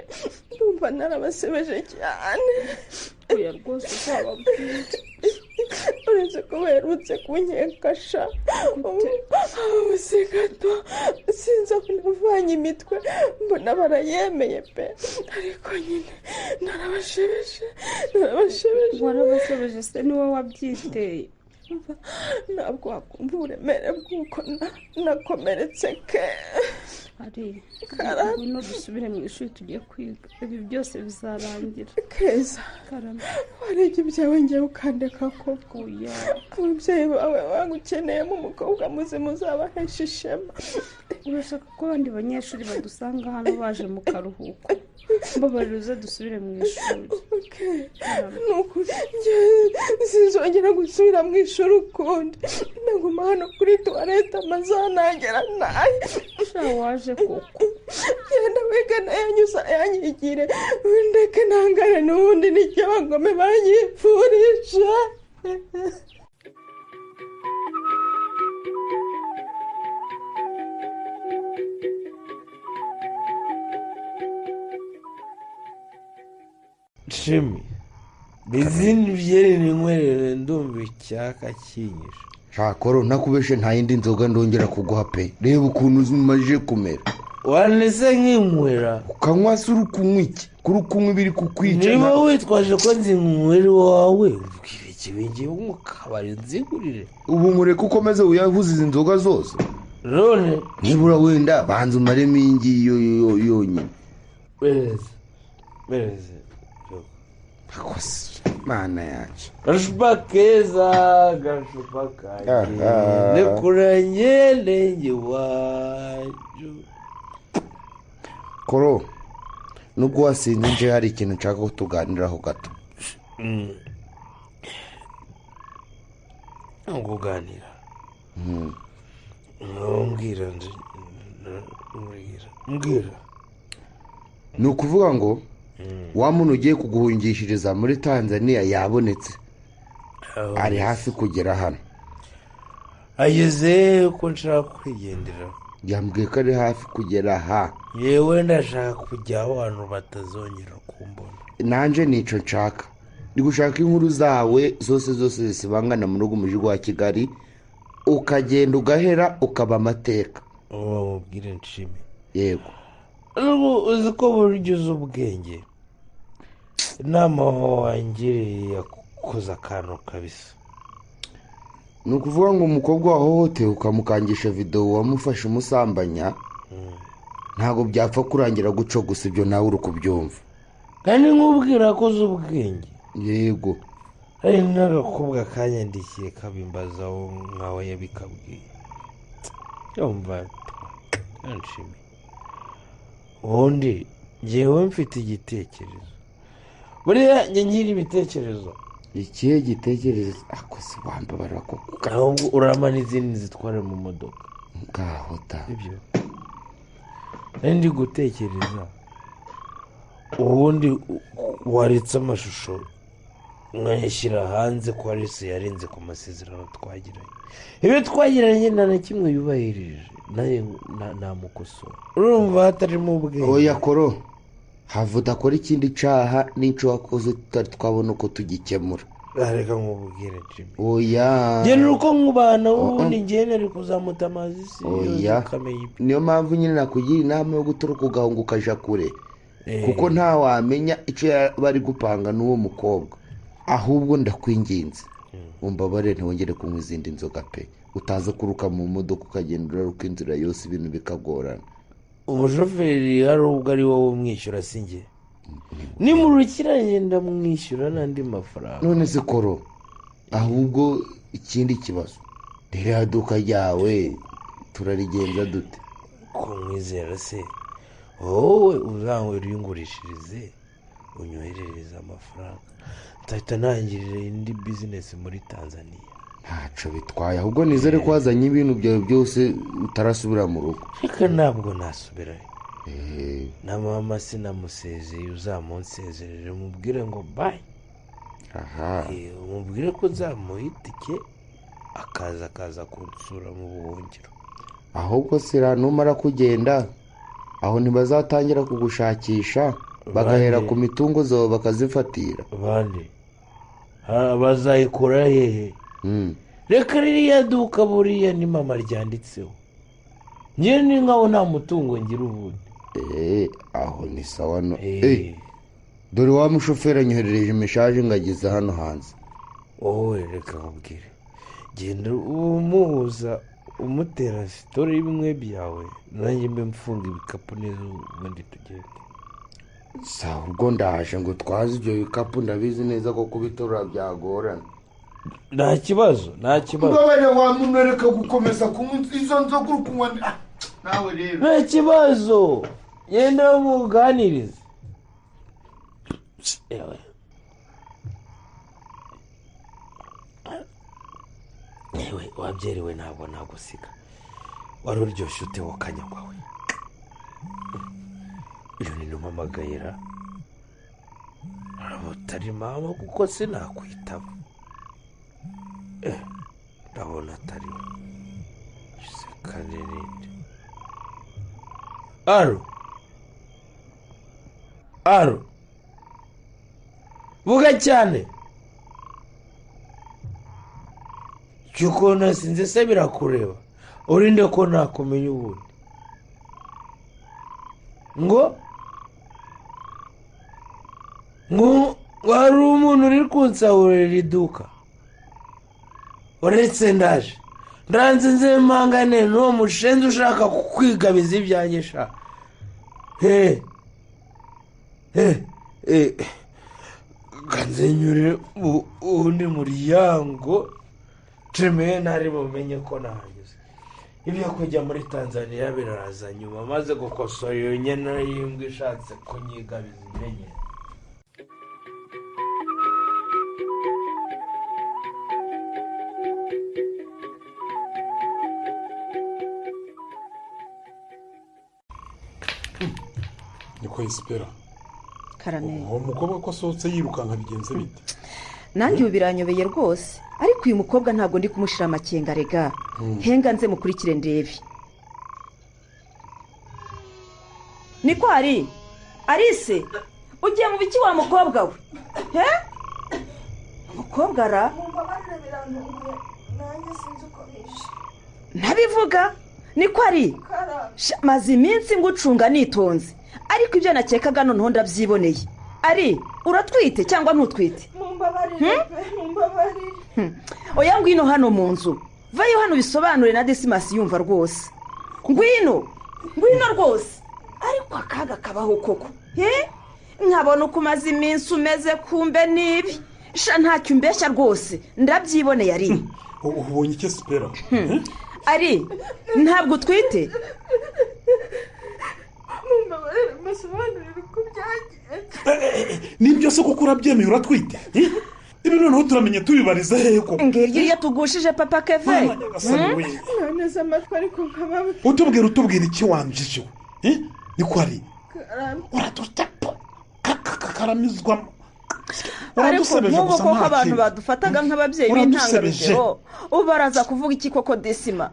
ndumva narabasebeje cyane. Oya rwose uzababwira. Uretse ko baherutse kunkekasha ubu se gato sinzi aho navanye imitwe, mbona barayemeye pe, ariko nyine narabashebeje. Warabasebeje se ni wowe wabyiteye? Ntabwo wakumva uburemere bw'uko nakomeretse ke. Ari ngwino dusubire mu ishuri tugiye kwiga, ibi byose bizarangira. Keza, warebye ibyawe ngewe ukandeka koko. Ababyeyi bawe bagukeneyemo umukobwa muzima uzabahesha ishema. Urashaka ko abandi banyeshuri badusanga hano baje mu karuhuko? Mbabarira uze dusubire mu ishuri. Nukuri sinzongera gusubira mu ishuri ukundi, ndaguma hano kuri tuwarete amazanagera nayo. Sha waje koko. Genda wiga nayo yanyigire, ndeke ntangare n'ubundi nicyo abagome banyipfurisha. Shimi, izindi byeri ninywerere ndumva icyaka kinyishe. Shakoro ntakubeshe nta yindi nzoga ndongera kuguha pe. Reba ukuntu umaje kumera. Wanese nkinywera. Ukanywa se uri kunywa iki? Kuri kunywa ibiri kukwica. Niba witwaje ko nzinywera iwawe, ubwire ikibi ngiye mu kabari nzigurire. Ubu nkureke ukomeze uyahuze izi nzoga zose. None nibura wenda banza umaremo iyi ngiyi yonyine. Bereze. Akoze mana yacu. Gashupa keza, gashupa kanjye, nekuranye nenge wacu. Koro, nubwo wasinze nje hari ikintu nshaka ko tuganiraho gato. Kuganira? Mbwira. Ni ukuvuga ngo wa muntu ugiye kuguhungishiriza muri Tanzania yabonetse, ari hafi kugera hano. Ageze ko nshaka kwigendera. Yambwiye ko ari hafi kugera aha. Yewe ndashaka kujya aho abantu batazongera kumbona. Nanjye nicyo nshaka, ndi gushaka inkuru zawe zose zose zisibangana muri uyu mujyi wa Kigali, ukagenda ugahera ukaba amateka. Uwo mubwire nshime. Yego. Uzi ko burya uzi ubwenge. Inama wangiriye yakoze akantu kabisa. Ni ukuvuga ngo umukobwa wahohotewe ukamukangisha videwo wamufashe umusambanya, ntabwo byapfa kurangira guco gusa, ibyo nawe uri kubyumva. Kandi nkubwira ko uzi ubwenge. Yego. Hari n'agakobwa kanyandikiye kabimbaza nkawe yabikabwiye. Yumva nshimye. Ubundi njyewe mfite igitekerezo. Buriya njye ngira ibitekerezo. Ikihe gitekerezo? Akoze wambabara koko. Ahubwo urama n'izindi zitwara mu modoka. Ngaho ta. Ibyo. Ndi gutekereza. Ubundi waretse amashusho nkayashyira hanze ko Alice yarenze ku masezerano twagiranye. Ibyo twagiranye nta na kimwe yubahirije. Naye namukosora. Urumva hatarimo ubwenge. Oya Koro, hava udakora ikindi cyaha n'icyo wakoze tutari twabona uko tugikemura. Reka nkubwire Jimmy. Oya. Genda uko nkubana ubundi ngende ari kuzamuta amazi si yose ukamenya. Niyo mpamvu nyine nakugira inama yo gutoroka ugahunga ukaja kure. Kuko nta wamenya icyo bari gupanga n'uwo mukobwa. Ahubwo ndakwinginze, umbabare ntiwongere kunywa izindi nzoga pe. Utaza kuruka mu modoka ukagenda uraruka inzira yose ibintu bikagorana. Umushoferi hari ubwo ari wowe umwishyura si njye. Nimurukira ngenda mwishyura n'andi mafaranga. None se Koro, ahubwo ikindi kibazo, ririya duka ryawe turarigenza dute? Ko mwizera se wowe uzanywera uyungurishirize Unyoherereza amafaranga nzahita ntangirira indi bizinesi muri Tanzania. Ntacyo bitwaye, ahubwo nizere ko wazanye ibintu byawe byose utarasubira mu rugo. Reka ntabwo nasubirayo. Na mama sinamusezeye, uzamunsezerere umubwire ngo bayi. Aha. Umubwire ko nzamuha itike akaza kunsura mu buhungiro. Ahubwo sira numara kugenda aho ntibazatangira kugushakisha bagahera ku mitungo zawe bakazifatira. Bande bazayikura hehe? Reka ririya duka buriya ni mama ryanditseho, njye ni nkaho nta mutungo ngira ubundi. Aho ni sawa no. Dore wa mushoferi anyoherereje meshaje ngageze hano hanze. Wowe reka nkubwire, genda umuhuza umutera sitori y'ibimwe byawe, nanjye mbe mfunga ibikapu neza ubundi tugende. Sawa, ubwo ndaje ngo twaze ibyo bikapu, ndabizi neza ko kubitorora byagorana. Nta kibazo, nta kibazo. Mbabarira wa muntu, reka gukomeza kunywa izo nzoga uri kunywa nawe rero. Nta kibazo, genda muganirize. Ewe wabyerewe ntabwo nagusiga, wari uryoshye ute wakanyagwa we. Iyo ni numpamagayira utari mama kuko sinakwitaba. Ndabona atari we. Kandi ninde? Aro aro, vuga cyane. Cyuko nasinze se birakureba, urinde ko nakumenya ubundi. Ngo wari umuntu uri kunsahurira iduka, uretse ndaje ndanze nze mpangane n'uwo mushenzi ushaka kukwigabiza ibyanjye sha. He kanzenyure undi muryango tremeye ntari bumenye ko nahanyuze. Ibyo kujya muri Tanzania biraza nyuma, maze gukosora iyo nyana y'imbwa ishatse kunyigabiza imenye. Niko Isipera. Karame. Uwo mukobwa ko asohotse yirukanka bigenze bite? Nanjye ubu biranyobeye rwose, ariko uyu mukobwa ntabwo ndi kumushira amakenga rega. Henga nze mukurikire ndebe. Niko ari Arise, ugiye mu biki wa mukobwa we? He? Umukobwa ra? Ntabivuga. Niko ari. Maze iminsi ngucunga nitonze, ariko ibyo nakekaga noneho ndabyiboneye. Ari uratwite cyangwa ntutwite? Mumbabarire pe, mumbabarire. Oya ngwino hano mu nzu, vayo hano bisobanure na Desimasi yumva rwose. Ngwino ngwino rwose. Ariko akaga kabaho koko. Nkabona uko umaze iminsi umeze kumbe nibi sha, ntacyo umbeshya rwose, ndabyiboneye. Ari ubonye iki Sipera? Ari ntabwo utwite? Mumbabarire musobanurire uko byagenze. Nibyo se kuko urabyemeye uratwite? Ibi noneho turamenye tubibariza hehe koko? Ngiryo iyo tugushije papa Keve. Noneze amatwi ariko nkababwe. Utubwira iki wanjije we? Niko ari uradutepo kakaramizwa. Ariko nk'ubu koko abantu badufataga nk'ababyeyi b'intangarugero, ubaraza kuvuga iki koko Desima?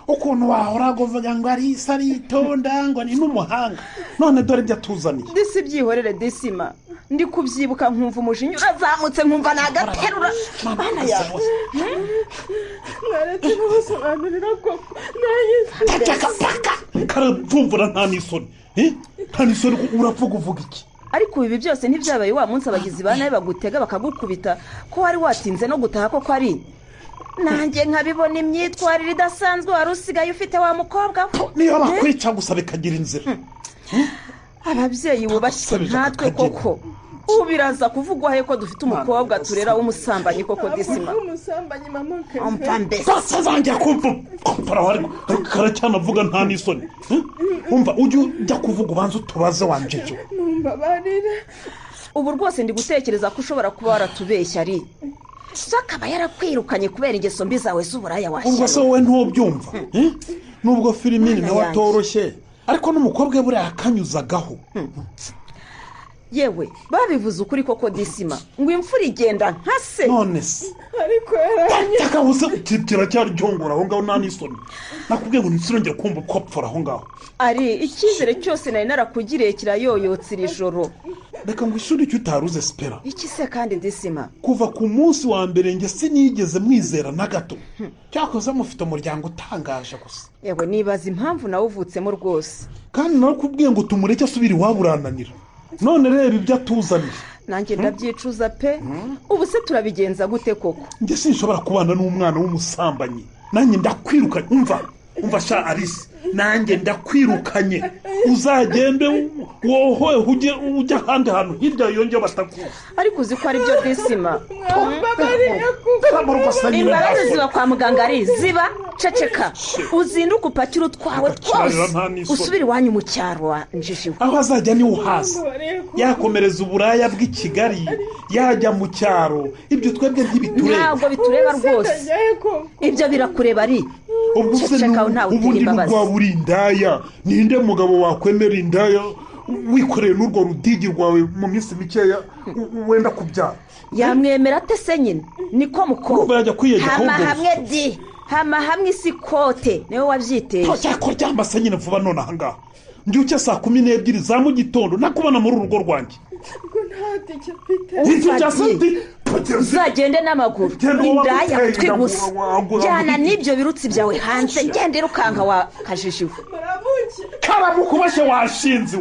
Ukuntu wahora uvuga ngo Arisa aritonda ngo ni n'umuhanga, none dore ibyo atuzaniye. Disi byihorere Desima, ndi kubyibuka nkumva umujinya urazamutse, nkumva nagaterura. Mana yawe, mwaretse n'ubusobanurira koko nanjye karavumvura nta n'isoni, nta n'isoni uravuga uvuga iki? Ariko ibi byose ntibyabaye wa munsi abagizi ba nabi bagutega bakagukubita ko wari watinze no gutaha koko ari. Nanjye nkabibona imyitwarire idasanzwe wari usigaye ufite wa mukobwa we. Niyo bakwica gusa bikagira inzira. Ababyeyi bubashye nkatwe koko Ubu biraza kuvugwa he ko dufite umukobwa turera w'umusambanyi koko Disima? Umusambanyi mama. Umva mbese. Batazangira kumva kompara ariko karacyanavuga nta n'isoni. Umva ujye ujya kuvuga ubanza utubaze wanjeje. Mumbabarire. Ubu rwose ndi gutekereza ko ushobora kuba waratubeshya ari so akaba yarakwirukanye kubera ingeso mbi zawe z'uburaya Ubwo se washyira. wowe ntubyumva? Nubwo Filimini nawe yanjye. atoroshye, ariko n'umukobwa we buriya yakanyuzagaho. Yewe babivuze ukuri koko Disima, ngo imfura igenda nka se. None se Ariko yaranye. Takabuze kiracyari cyongora aho ngaho nta n'isoni. Nakubwiye ngo ntisirongere kumva kopfora aho ngaho. Ari icyizere cyose nari narakugiriye kirayoyotse iri joro. Reka ngo ishuri icyo utaruze Sipera. Iki se kandi Disima? Kuva ku munsi wa mbere njye sinigeze mwizera na gato. Cyakoze mufite umuryango utangaje gusa. Yewe nibaza impamvu nawe uvutsemo rwose. Kandi narakubwiye ngo tumureke asubire iwabo urananira. None reba ibyo atuzaniye. Nanjye ndabyicuza pe. Ubu se turabigenza gute koko? Njye sinshobora kubana n'umwana w'umusambanyi. Nanjye ndakwirukanye. Umva sha Alice, nanjye ndakwirukanye. Uzagende wohoye ujye ahandi hantu hirya yongeye batakuzi. Ariko uzi ko ari byo Disima. Imbabazi ziba kwa muganga ari ziba ceceka. Uzinduke upakire utwawe twose usubire iwanyu mu cyaro wa njijiwe. Aho azajya niwe uhaza. Yakomereza uburaya bw'i Kigali, yajya mu cyaro, ibyo twebwe ntibitureba. Ntabwo bitureba rwose. Ibyo birakureba ari. Ubwo se Ceceka ntawe utera ubundi imbabazi. n'ubwo waba uri indaya, ninde mugabo wakwemera indaya wikoreye n'urwo rudigi rwawe mu minsi mikeya wenda kubyara? Yamwemera ate se nyine? Niko mukobwa. Yajya kwiyegeka Hama ahubwo. hamwe di. Hama hamwe isi kote niwe wabyiteye. Cyakora ryamba se nyine vuba none aha ngaha. Mbyuke saa 12 za mu gitondo nakubona muri uru rugo rwanjye. Ubwo nta tike mfite. Ibyo bya senti Uzagende n'amaguru. Indaya gutwi gusa. Jyana n'ibyo birutsi byawe hanze, genda irukanka wa kajijiwe. Muramuke. Karamuka ubashe washinze.